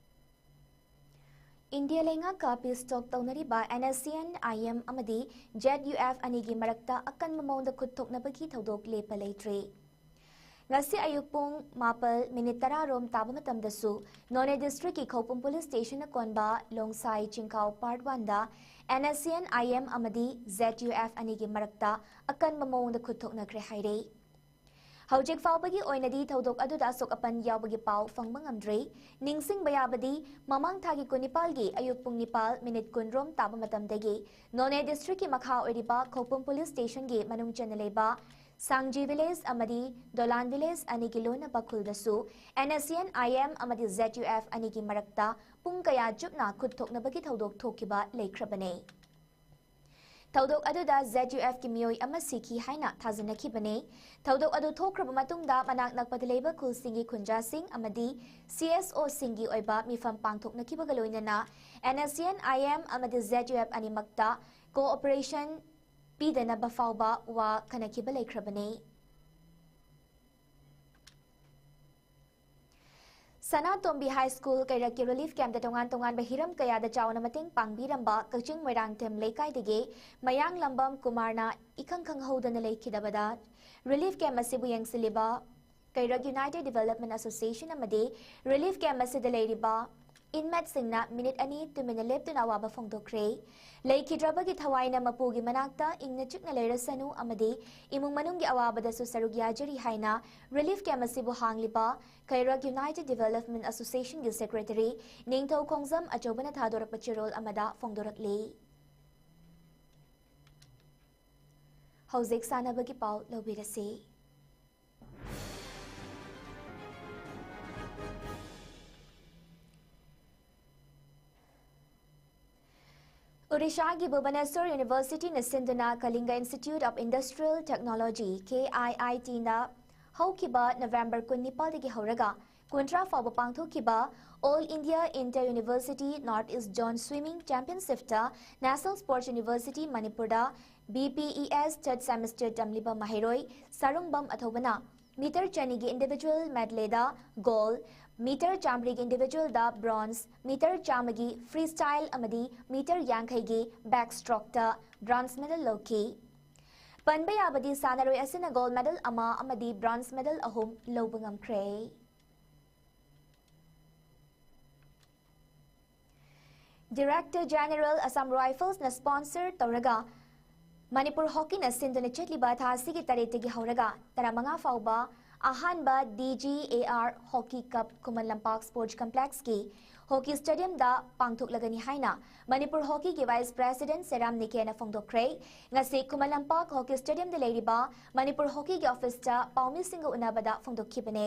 ꯏꯟꯗꯤꯌꯥ ꯂꯩꯉꯥꯛꯀ peace talk ꯇꯧꯅꯔꯤꯕ NSCN IM ꯑꯃꯗꯤ ZUF ꯑꯅꯤꯒꯤ ꯃꯔꯛꯇ ꯑꯀꯟꯕ ꯃꯑꯣꯡꯗ ꯈꯨꯠ ꯊꯣꯛꯅꯕꯒꯤ ꯊꯧꯗꯣꯛ ꯂꯦꯞꯄ ꯂꯩꯇ꯭ꯔꯦ꯫ ꯉꯁꯤ ꯑꯌꯨꯛ ꯄꯨꯡ ꯃꯥꯄꯜ minute ꯇꯔꯥ ꯔꯣꯝ ꯇꯥꯕ ꯃꯇꯝꯗꯁꯨ ꯅꯣꯅꯦ districtꯀꯤ ꯈꯧꯄꯨꯝ police stationꯅ ꯀꯣꯟꯕ ꯂꯣꯡꯁꯥꯏ ꯆꯤꯡꯈꯥꯎ part oneꯗ NSCN IM ꯑꯃꯗꯤ ZUF ꯑꯅꯤꯒꯤ ꯃꯔꯛꯇ ꯑꯀꯟꯕ ꯃꯑꯣꯡꯗ ꯈꯨꯠ ꯊꯣꯛꯅꯈ꯭ꯔꯦ ꯍꯥꯏꯔꯦ꯫ ꯍꯧꯖꯤꯛ ꯐꯥꯎꯕꯒꯤ ꯑꯣꯏꯅꯗꯤ ꯊꯧꯗꯣꯛ ꯑꯗꯨꯗ ꯑꯁꯣꯛ ꯑꯄꯟ ꯌꯥꯎꯕꯒꯤ ꯄꯥꯎ ꯐꯪꯕ ꯉꯝꯗ꯭ꯔꯤ꯫ ꯅꯤꯡꯁꯤꯡꯕ ꯌꯥꯕꯗꯤ, ꯃꯃꯥꯡ ꯊꯥꯒꯤ ꯀꯨꯟꯅꯤꯄꯥꯜꯒꯤ ꯑꯌꯨꯛ ꯄꯨꯡ ꯅꯤꯄꯥꯜ minute ꯀꯨꯟ ꯔꯣꯝ ꯇꯥꯕ ꯃꯇꯝꯗꯒꯤ ꯅꯣꯅꯦ districtꯀꯤ ꯃꯈꯥ ꯑꯣꯏꯔꯤꯕ ꯈꯧꯄꯨꯝ police stationꯒꯤ ꯃꯅꯨꯡ ꯆꯟꯅ ꯂꯩꯕ ꯁꯥꯡꯖꯤ village ꯑꯃꯗꯤ ꯗꯣꯂꯥꯟ village ꯑꯅꯤꯒꯤ ꯂꯣꯟꯅꯕ ꯈꯨꯜꯗꯁꯨ NSCN IM ꯑꯃꯗꯤ ZUF ꯑꯅꯤꯒꯤ ꯃꯔꯛꯇ ꯄꯨꯡ ꯀꯌꯥ ꯆꯨꯞꯅ ꯈꯨꯠ ꯊꯣꯛꯅꯕꯒꯤ ꯊꯧꯗꯣꯛ ꯊꯣꯛꯈꯤꯕ ꯂꯩꯈ꯭ꯔꯕꯅꯦ꯫ ꯊꯧꯗꯣꯛ ꯑꯗꯨꯗ ZUFꯀꯤ ꯃꯤꯑꯣꯏ ꯑꯃ ꯁꯤꯈꯤ ꯍꯥꯏꯅ ꯊꯥꯖꯅꯈꯤꯕꯅꯦ꯫ ꯊꯧꯗꯣꯛ ꯑꯗꯨ ꯊꯣꯛꯈ꯭ꯔꯕ ꯃꯇꯨꯡꯗ ꯃꯅꯥꯛ ꯅꯛꯄꯗ ꯂꯩꯕ ꯈꯨꯜꯁꯤꯡꯒꯤ ꯈꯨꯟꯖꯥꯁꯤꯡ ꯑꯃꯗꯤ CSOꯁꯤꯡꯒꯤ ꯑꯣꯏꯕ ꯃꯤꯐꯝ ꯄꯥꯡꯊꯣꯛꯅꯈꯤꯕꯒ ꯂꯣꯏꯅꯅ NSCN IM ꯑꯃꯗꯤ ZUF ꯑꯅꯤꯃꯛꯇ cooperation ꯄꯤꯗꯅꯕ ꯐꯥꯎꯕ ꯋꯥ ꯈꯟꯅꯈꯤꯕ ꯂꯩꯈ꯭ꯔꯕꯅꯦ꯫ ꯁꯅꯥꯇꯣꯝꯕꯤ High School ꯀꯩꯔꯛꯀꯤ relief campꯇ ꯇꯣꯉꯥꯟ ꯇꯣꯉꯥꯟꯕ ꯍꯤꯔꯝ ꯀꯌꯥꯗ ꯆꯥꯎꯅ ꯃꯇꯦꯡ ꯄꯥꯡꯕꯤꯔꯝꯕ ꯀꯛꯆꯤꯡ ꯃꯣꯏꯔꯥꯡꯊꯦꯝ ꯂꯩꯀꯥꯏꯗꯒꯤ ꯃꯌꯥꯡꯂꯝꯕꯝ ꯀꯨꯃꯥꯔꯅ ꯏꯈꯪ ꯈꯪꯍꯧꯗꯅ ꯂꯩꯈꯤꯗꯕꯗ relief camp ꯑꯁꯤꯕꯨ ꯌꯦꯡꯁꯤꯜꯂꯤꯕ ꯀꯩꯔꯛ United Development Association ꯑꯃꯗꯤ relief camp ꯑꯁꯤꯗ ꯂꯩꯔꯤꯕ inmateꯁꯤꯡꯅ ꯃꯤꯅꯤꯠ ꯑꯅꯤ ꯇꯨꯃꯤꯟꯅ ꯂꯦꯞꯇꯨꯅ ꯑꯋꯥꯕ ꯐꯣꯡꯗꯣꯛꯈ꯭ꯔꯦ꯫ ꯂꯩꯈꯤꯗ꯭ꯔꯕꯒꯤ ꯊꯋꯥꯏꯅ ꯃꯄꯨꯒꯤ ꯃꯅꯥꯛꯇ ꯏꯪꯅ ꯆꯤꯛꯅ ꯂꯩꯔꯁꯅꯨ ꯑꯃꯗꯤ ꯏꯃꯨꯡ ꯃꯅꯨꯡꯒꯤ ꯑꯋꯥꯕꯗꯁꯨ ꯁꯔꯨꯛ ꯌꯥꯖꯔꯤ ꯍꯥꯏꯅ relief camp ꯑꯁꯤꯕꯨ ꯍꯥꯡꯂꯤꯕ ꯀꯩꯔꯛ United Development Associationꯒꯤ secretary ꯅꯤꯡꯊꯧ ꯈꯣꯡꯖꯝ ꯑꯆꯧꯕꯅ ꯊꯥꯗꯣꯔꯛꯄ ꯆꯦꯔꯣꯜ ꯑꯃꯗ ꯐꯣꯡꯗꯣꯔꯛꯂꯤ꯫ ꯍꯧꯖꯤꯛ ꯁꯥꯟꯅꯕꯒꯤ ꯄꯥꯎ ꯂꯧꯕꯤꯔꯁꯤ꯫ Orishaꯒꯤ Bhubaneswar Universityꯅ ꯁꯤꯟꯗꯨꯅ Kalinga Institute of Industrial Technology, KIITꯅ ꯍꯧꯈꯤꯕ November ꯀꯨꯟꯅꯤꯄꯥꯜꯗꯒꯤ ꯍꯧꯔꯒ ꯀꯨꯟꯊ꯭ꯔꯥ ꯐꯥꯎꯕ ꯄꯥꯡꯊꯣꯛꯈꯤꯕ All India Inter University North East Zone Swimming Championshipꯇ National Sports University ꯃꯅꯤꯄꯨꯔꯗ BPES third semester ꯇꯝꯂꯤꯕ ꯃꯍꯩꯔꯣꯏ ꯁꯥꯔꯨꯡꯕꯝ ꯑꯊꯧꯕꯅ meter ꯆꯅꯤꯒꯤ individual medleyꯗ gold, meter ꯆꯥꯝꯃꯔꯤꯒꯤ individualꯗ bronze, meter ꯆꯥꯝꯃꯒꯤ freestyle ꯑꯃꯗꯤ meter ꯌꯥꯡꯈꯩꯒꯤ backstrokeꯇ bronze medal ꯂꯧꯈꯤ꯫ ꯄꯟꯕ ꯌꯥꯕꯗꯤ ꯁꯥꯟꯅꯔꯣꯏ ꯑꯁꯤꯅ gold medal ꯑꯃ ꯑꯃꯗꯤ bronze medal ꯑꯍꯨꯝ ꯂꯧꯕ ꯉꯝꯈ꯭ꯔꯦ꯫ Director General Assam Riflesꯅ sponsor ꯇꯧꯔꯒ ꯃꯅꯤꯄꯨꯔ ꯍꯣꯀꯤꯅ ꯁꯤꯟꯗꯨꯅ ꯆꯠꯂꯤꯕ ꯊꯥ ꯑꯁꯤꯒꯤ ꯇꯔꯦꯠꯇꯒꯤ ꯍꯧꯔꯒ ꯇꯔꯥꯃꯉꯥ ꯐꯥꯎꯕ ꯑꯍꯥꯟꯕ DGAR Hockey Cup Khuman Lampak Sports Complexꯀꯤ hockey stadiumꯗ ꯄꯥꯡꯊꯣꯛꯂꯒꯅꯤ ꯍꯥꯏꯅ ꯃꯅꯤꯄꯨꯔ ꯍꯣꯀꯤꯒꯤ Vice President ꯁꯦꯔꯥꯝ ꯅꯤꯀꯦꯅ ꯐꯣꯡꯗꯣꯛꯈ꯭ꯔꯦ꯫ ꯉꯁꯤ ꯈꯨꯃꯟ ꯂꯝꯄꯥꯛ hockey stadiumꯗ ꯂꯩꯔꯤꯕ ꯃꯅꯤꯄꯨꯔ ꯍꯣꯀꯤꯒꯤ officeꯇ ꯄꯥꯎꯃꯤꯁꯤꯡꯒ ꯎꯅꯕꯗ ꯐꯣꯡꯗꯣꯛꯈꯤꯕꯅꯦ꯫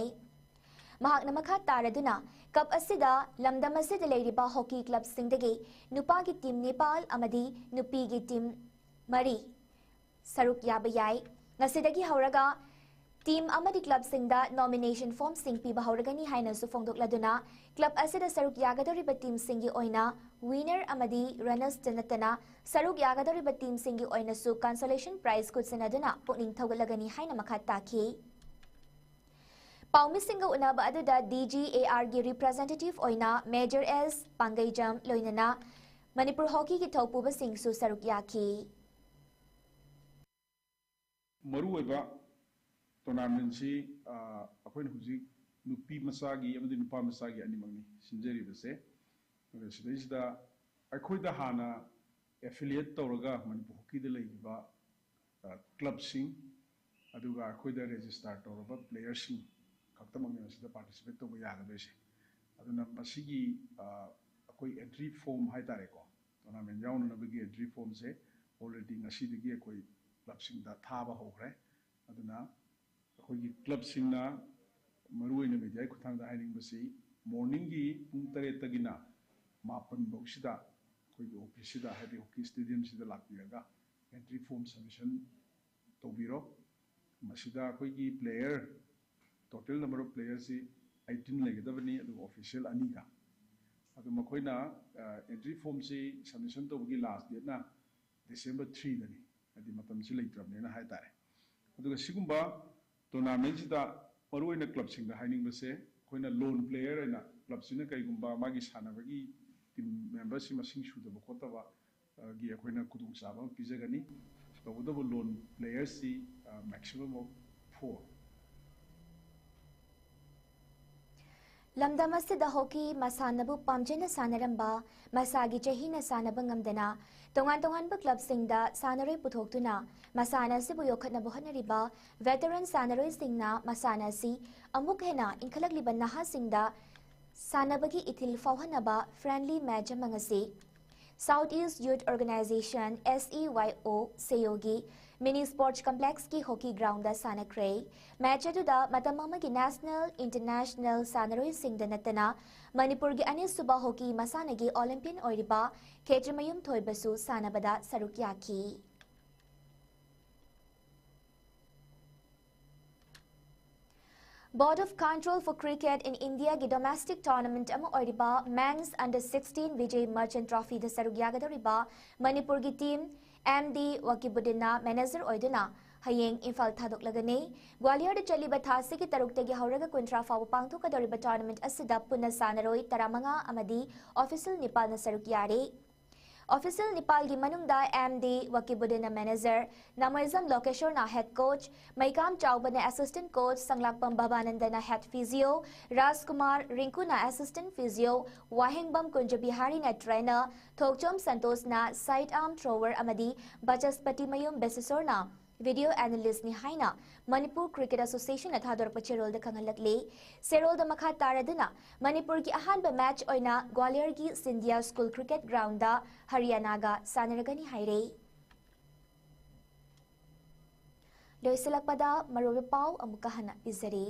ꯃꯍꯥꯛꯅ ꯃꯈꯥ ꯇꯥꯔꯗꯨꯅ cup ꯑꯁꯤꯗ ꯂꯝꯗꯝ ꯑꯁꯤꯗ ꯂꯩꯔꯤꯕ hockey clubꯁꯤꯡꯗꯒꯤ ꯅꯨꯄꯥꯒꯤ team ꯅꯤꯄꯥꯜ ꯑꯃꯗꯤ ꯅꯨꯄꯤꯒꯤ team ꯃꯔꯤ ꯁꯔꯨꯛ ꯌꯥꯕ ꯌꯥꯏ꯫ ꯉꯁꯤꯗꯒꯤ ꯍꯧꯔꯒ team ꯑꯃꯗꯤ clubꯁꯤꯡꯗ nomination formꯁꯤꯡ ꯄꯤꯕ ꯍꯧꯔꯒꯅꯤ ꯍꯥꯏꯅꯁꯨ ꯐꯣꯡꯗꯣꯛꯂꯗꯨꯅ club ꯑꯁꯤꯗ ꯁꯔꯨꯛ ꯌꯥꯒꯗꯧꯔꯤꯕ teamꯁꯤꯡꯒꯤ ꯑꯣꯏꯅ winner ꯑꯃꯗꯤ runnersꯇ ꯅꯠꯇꯅ ꯁꯔꯨꯛ ꯌꯥꯒꯗꯧꯔꯤꯕ teamꯁꯤꯡꯒꯤ ꯑꯣꯏꯅꯁꯨ consolation prize ꯈꯨꯠꯁꯤꯟꯅꯗꯨꯅ ꯄꯨꯛꯅꯤꯡ ꯊꯧꯒꯠꯂꯒꯅꯤ ꯍꯥꯏꯅ ꯃꯈꯥ ꯇꯥꯈꯤ꯫ ꯄꯥꯎꯃꯤꯁꯤꯡꯒ ꯎꯅꯕ ꯑꯗꯨꯗ D G A R ꯒꯤ representative ꯑꯣꯏꯅ Major S ꯄꯥꯡꯒꯩꯖꯝ ꯂꯣꯏꯅꯅ ꯃꯅꯤꯄꯨꯔ ꯍꯣꯀꯤꯒꯤ ꯊꯧꯄꯨꯕꯁꯤꯡꯁꯨ ꯁꯔꯨꯛ ꯌꯥꯈꯤ꯫ ꯃꯔꯨꯑꯣꯏꯕ tournamentꯁꯤ, ꯑ, ꯑꯩꯈꯣꯏꯅ ꯍꯧꯖꯤꯛ ꯅꯨꯄꯤ ꯃꯆꯥꯒꯤ ꯑꯃꯗꯤ ꯅꯨꯄꯥ ꯃꯆꯥꯒꯤ ꯑꯅꯤꯃꯛꯅꯤ ꯁꯤꯟꯖꯔꯤꯕꯁꯦ꯫ ꯑꯗꯨꯒ ꯁꯤꯗꯩꯁꯤꯗ ꯑꯩꯈꯣꯏꯗ ꯍꯥꯟꯅ affiliate ꯇꯧꯔꯒ ꯃꯅꯤꯄꯨꯔ ꯍꯣꯀꯤꯗ ꯂꯩꯔꯤꯕ, ꯑ, clubꯁꯤꯡ, ꯑꯗꯨꯒ ꯑꯩꯈꯣꯏꯗ register ꯇꯧꯔꯕ playerꯁꯤꯡ ꯈꯛꯇꯃꯛꯅꯤ ꯃꯁꯤꯗ participate ꯇꯧꯕ ꯌꯥꯒꯗꯣꯏꯁꯦ꯫ ꯑꯗꯨꯅ ꯃꯁꯤꯒꯤ, ꯑ, ꯑꯩꯈꯣꯏ entry form ꯍꯥꯏꯇꯥꯔꯦꯀꯣ, tournament ꯌꯥꯎꯅꯅꯕꯒꯤ entry formꯁꯦ already ꯉꯁꯤꯗꯒꯤ ꯑꯩꯈꯣꯏ clubꯁꯤꯡꯗ ꯊꯥꯕ ꯍꯧꯈ꯭ꯔꯦ꯫ ꯑꯗꯨꯅ ꯑꯩꯈꯣꯏꯒꯤ clubꯁꯤꯡꯅ ꯃꯔꯨꯑꯣꯏꯅ mediaꯒꯤ ꯈꯨꯠꯊꯥꯡꯗ ꯍꯥꯏꯅꯤꯡꯕꯁꯤ, morningꯒꯤ ꯄꯨꯡ ꯇꯔꯦꯠꯇꯒꯤꯅ ꯃꯥꯄꯟ ꯐꯥꯎꯁꯤꯗ ꯑꯩꯈꯣꯏꯒꯤ officeꯁꯤꯗ, ꯍꯥꯏꯗꯤ hockey stadiumꯁꯤꯗ ꯂꯥꯛꯄꯤꯔꯒ entry form submission ꯇꯧꯕꯤꯔꯣ꯫ ꯃꯁꯤꯗ ꯑꯩꯈꯣꯏꯒꯤ player, total number of playerꯁꯤ eighteen ꯂꯩꯒꯗꯕꯅꯤ, ꯑꯗꯨꯒ official ꯑꯅꯤꯒ꯫ ꯑꯗꯨ ꯃꯈꯣꯏꯅ, ꯑ, entry formꯁꯤ submission ꯇꯧꯕꯒꯤ last dateꯅ December threeꯗꯅꯤ, ꯍꯥꯏꯗꯤ ꯃꯇꯝꯁꯤ ꯂꯩꯇ꯭ꯔꯕꯅꯤꯅ ꯍꯥꯏꯇꯥꯔꯦ꯫ ꯑꯗꯨꯒ ꯁꯤꯒꯨꯝꯕ tournamentꯁꯤꯗ ꯃꯔꯨꯑꯣꯏꯅ clubꯁꯤꯡꯗ ꯍꯥꯏꯅꯤꯡꯕꯁꯦ, ꯑꯩꯈꯣꯏꯅ lone player ꯑꯣꯏꯅ clubꯁꯤꯅ ꯀꯩꯒꯨꯝꯕ ꯃꯥꯒꯤ ꯁꯥꯟꯅꯕꯒꯤ team memberꯁꯤ ꯃꯁꯤꯡ ꯁꯨꯗꯕ ꯈꯣꯠꯇꯕ, ꯑ, ꯒꯤ ꯑꯩꯈꯣꯏꯅ ꯈꯨꯗꯣꯡꯆꯥꯕ ꯑꯃ ꯄꯤꯖꯒꯅꯤ꯫ ꯇꯧꯕꯇꯕꯨ lone playerꯁꯤ, ꯑ, maximum of four꯫ ꯂꯝꯗꯝ ꯑꯁꯤꯗ ꯍꯣꯀꯤ ꯃꯁꯥꯟꯅꯕꯨ ꯄꯥꯝꯖꯅ ꯁꯥꯟꯅꯔꯝꯕ, ꯃꯁꯥꯒꯤ ꯆꯍꯤꯅ ꯁꯥꯟꯅꯕ ꯉꯝꯗꯅ ꯇꯣꯉꯥꯟ ꯇꯣꯉꯥꯟꯕ clubꯁꯤꯡꯗ ꯁꯥꯟꯅꯔꯣꯏ ꯄꯨꯊꯣꯛꯇꯨꯅ ꯃꯁꯥꯟꯅ ꯑꯁꯤꯕꯨ ꯌꯣꯛꯈꯠꯅꯕ ꯍꯣꯠꯅꯔꯤꯕ veteran ꯁꯥꯟꯅꯔꯣꯏꯁꯤꯡꯅ ꯃꯁꯥꯟꯅ ꯑꯁꯤ ꯑꯃꯨꯛ ꯍꯦꯟꯅ ꯏꯟꯈꯠꯂꯛꯂꯤꯕ ꯅꯍꯥꯁꯤꯡꯗ ꯁꯥꯟꯅꯕꯒꯤ ꯏꯊꯤꯜ ꯐꯥꯎꯍꯟꯅꯕ friendly match ꯑꯃ ꯉꯁꯤ South East Youth Organization, S E Y O, ꯁꯦꯌꯣꯒꯤ mini sports complexꯀꯤ hockey groundꯗ ꯁꯥꯟꯅꯈ꯭ꯔꯦ꯫ Match ꯑꯗꯨꯗ ꯃꯇꯝ ꯑꯃꯒꯤ national, international ꯁꯥꯟꯅꯔꯣꯏꯁꯤꯡꯗ ꯅꯠꯇꯅ ꯃꯅꯤꯄꯨꯔꯒꯤ ꯑꯅꯤꯁꯨꯕ hockey ꯃꯁꯥꯟꯅꯒꯤ Olympian ꯑꯣꯏꯔꯤꯕ ꯈꯦꯇ꯭ꯔꯤꯃꯌꯨꯝ ꯊꯣꯏꯕꯁꯨ ꯁꯥꯟꯅꯕꯗ ꯁꯔꯨꯛ ꯌꯥꯈꯤ꯫ Board of Control for Cricket in Indiaꯒꯤ domestic tournament ꯑꯃ ꯑꯣꯏꯔꯤꯕ Men's Under sixteen Vijay Merchant Trophyꯗ ꯁꯔꯨꯛ ꯌꯥꯒꯗꯧꯔꯤꯕ ꯃꯅꯤꯄꯨꯔꯒꯤ team M D ꯋꯥꯀꯤꯕꯨꯗꯤꯟꯅ manager ꯑꯣꯏꯗꯨꯅ ꯍꯌꯦꯡ ꯏꯝꯐꯥꯜ ꯊꯥꯗꯣꯛꯂꯒꯅꯤ꯫ ꯒ꯭ꯋꯥꯂꯤꯌꯔꯗ ꯆꯠꯂꯤꯕ ꯊꯥ ꯑꯁꯤꯒꯤ ꯇꯔꯨꯛꯇꯒꯤ ꯍꯧꯔꯒ ꯀꯨꯟꯊ꯭ꯔꯥ ꯐꯥꯎꯕ ꯄꯥꯡꯊꯣꯛꯀꯗꯧꯔꯤꯕ tournament ꯑꯁꯤꯗ ꯄꯨꯟꯅ ꯁꯥꯟꯅꯔꯣꯏ ꯇꯔꯥꯃꯉꯥ ꯑꯃꯗꯤ official ꯅꯤꯄꯥꯜꯅ ꯁꯔꯨꯛ ꯌꯥꯔꯤ꯫ Official ꯅꯤꯄꯥꯜꯒꯤ ꯃꯅꯨꯡꯗ ꯑꯦꯝ ꯗꯤ ꯋꯀꯤꯕꯨꯗꯤꯟꯅ manager, ꯅꯃꯣꯏꯖꯝ ꯂꯣꯀꯦꯁꯣꯔꯅ head coach, ꯃꯩꯀꯥꯝ ꯆꯥꯎꯕꯅ assistant coach, ꯁꯪꯂꯥꯛꯄꯝ ꯚꯕꯥꯅꯟꯗꯅ head physio, ꯔꯥꯖꯀꯨꯃꯥꯔ ꯔꯤꯡꯀꯨꯅ assistant physio, ꯋꯥꯍꯦꯡꯕꯝ ꯀꯨꯟꯖꯕꯤꯍꯥꯔꯤꯅ trainer, ꯊꯣꯛꯆꯣꯝ ꯁꯟꯇꯣꯁꯅ side arm thrower ꯑꯃꯗꯤ ꯕꯆꯁꯄꯇꯤꯃꯌꯨꯝ ꯕꯦꯁꯦꯁꯣꯔꯅ video analystꯅꯤ ꯍꯥꯏꯅ Manipur Cricket Associationꯅ ꯊꯥꯗꯣꯔꯛꯄ ꯆꯦꯔꯣꯜꯗ ꯈꯪꯍꯜꯂꯛꯂꯤ꯫ ꯆꯦꯔꯣꯜꯗ ꯃꯈꯥ ꯇꯥꯔꯗꯨꯅ ꯃꯅꯤꯄꯨꯔꯒꯤ ꯑꯍꯥꯟꯕ match ꯑꯣꯏꯅ ꯒ꯭ꯋꯥꯂꯤꯌꯔꯒꯤ ꯁꯤꯟꯙꯤꯌꯥ ꯁ꯭ꯀꯨꯜ ꯀ꯭ꯔꯤꯀꯦꯠ ꯒ꯭ꯔꯥꯎꯟꯗ ꯍꯔꯤꯌꯥꯅꯥꯒ ꯁꯥꯟꯅꯔꯒꯅꯤ ꯍꯥꯏꯔꯦ꯫ ꯂꯣꯏꯁꯤꯜꯂꯛꯄꯗ ꯃꯔꯨꯑꯣꯏꯕ ꯄꯥꯎ ꯑꯃꯨꯛꯀ ꯍꯟꯅ ꯄꯤꯖꯔꯤ꯫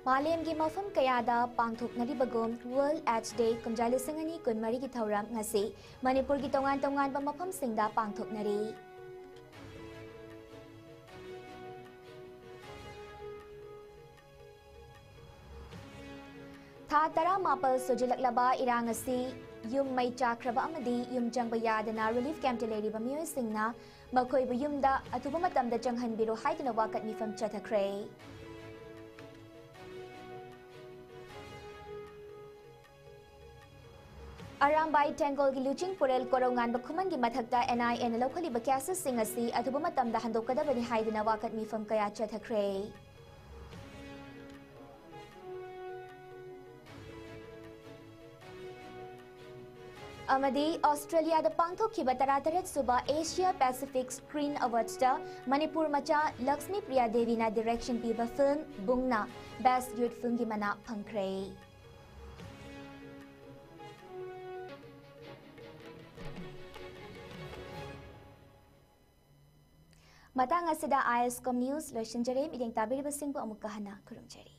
ꯃꯥꯂꯦꯝꯒꯤ ꯃꯐꯝ ꯀꯌꯥꯗ ꯄꯥꯡꯊꯣꯛꯅꯔꯤꯕꯒꯨꯝ World AIDS Day ꯀꯨꯝꯖꯥ ꯂꯤꯁꯤꯡ ꯑꯅꯤ ꯀꯨꯟꯃꯔꯤꯒꯤ ꯊꯧꯔꯝ ꯉꯁꯤ ꯃꯅꯤꯄꯨꯔꯒꯤ ꯇꯣꯉꯥꯟ ꯇꯣꯉꯥꯟꯕ ꯃꯐꯝꯁꯤꯡꯗ ꯄꯥꯡꯊꯣꯛꯅꯔꯤ꯫ ꯊꯥ ꯇꯔꯥꯃꯥꯄꯜ ꯁꯨꯖꯤꯜꯂꯛꯂꯕ ꯏꯔꯥꯡ ꯑꯁꯤ ꯌꯨꯝ ꯃꯩ ꯆꯥꯛꯈ꯭ꯔꯕ ꯑꯃꯗꯤ ꯌꯨꯝ ꯆꯪꯕ ꯌꯥꯗꯅ relief campꯇ ꯂꯩꯔꯤꯕ ꯃꯤꯑꯣꯏꯁꯤꯡꯅ ꯃꯈꯣꯏꯕꯨ ꯌꯨꯝꯗ ꯑꯊꯨꯕ ꯃꯇꯝꯗ ꯆꯪꯍꯟꯕꯤꯔꯣ ꯍꯥꯏꯗꯨꯅ ꯋꯥꯀꯠ ꯃꯤꯐꯝ ꯆꯠꯊꯈ꯭ꯔꯦ꯫ ꯑꯔꯥꯝꯕꯥꯏ ꯇꯦꯡꯒꯣꯜꯒꯤ ꯂꯨꯆꯤꯡ ꯄꯨꯔꯦꯜ ꯀꯣꯔꯧꯉꯥꯟꯕ ꯈꯨꯃꯟꯒꯤ ꯃꯊꯛꯇ NIAꯅ ꯂꯧꯈꯠꯂꯤꯕ caseꯁꯤꯡ ꯑꯁꯤ ꯑꯊꯨꯕ ꯃꯇꯝꯗ ꯍꯟꯗꯣꯛꯀꯗꯕꯅꯤ ꯍꯥꯏꯗꯨꯅ ꯋꯥꯀꯠ ꯃꯤꯐꯝ ꯀꯌꯥ ꯆꯠꯊꯈ꯭ꯔꯦ꯫ ꯑꯃꯗꯤ ꯑꯣꯁꯇ꯭ꯔꯦꯂꯤꯌꯥꯗ ꯄꯥꯡꯊꯣꯛꯈꯤꯕ ꯇꯔꯥꯇꯔꯦꯠ ꯁꯨꯕ Asia Pacific Screen Awardsꯇ ꯃꯅꯤꯄꯨꯔ ꯃꯆꯥ ꯂꯛꯁꯃꯤ ꯄ꯭ꯔꯤꯌꯥ ꯗꯦꯕꯤꯅ direction ꯄꯤꯕ film ꯕꯨꯡꯅ Best Youth Filmꯒꯤ ꯃꯅꯥ ꯐꯪꯈ꯭ꯔꯦ꯫ ꯃꯇꯥꯡ ꯑꯁꯤꯗ ISCOM News ꯂꯣꯏꯁꯤꯟꯖꯔꯦ꯫ ꯃꯤꯠꯌꯦꯡ ꯇꯥꯕꯤꯔꯤꯕꯁꯤꯡꯕꯨ ꯑꯃꯨꯛꯀ ꯍꯟꯅ ꯈꯨꯔꯨꯝꯖꯔꯤ꯫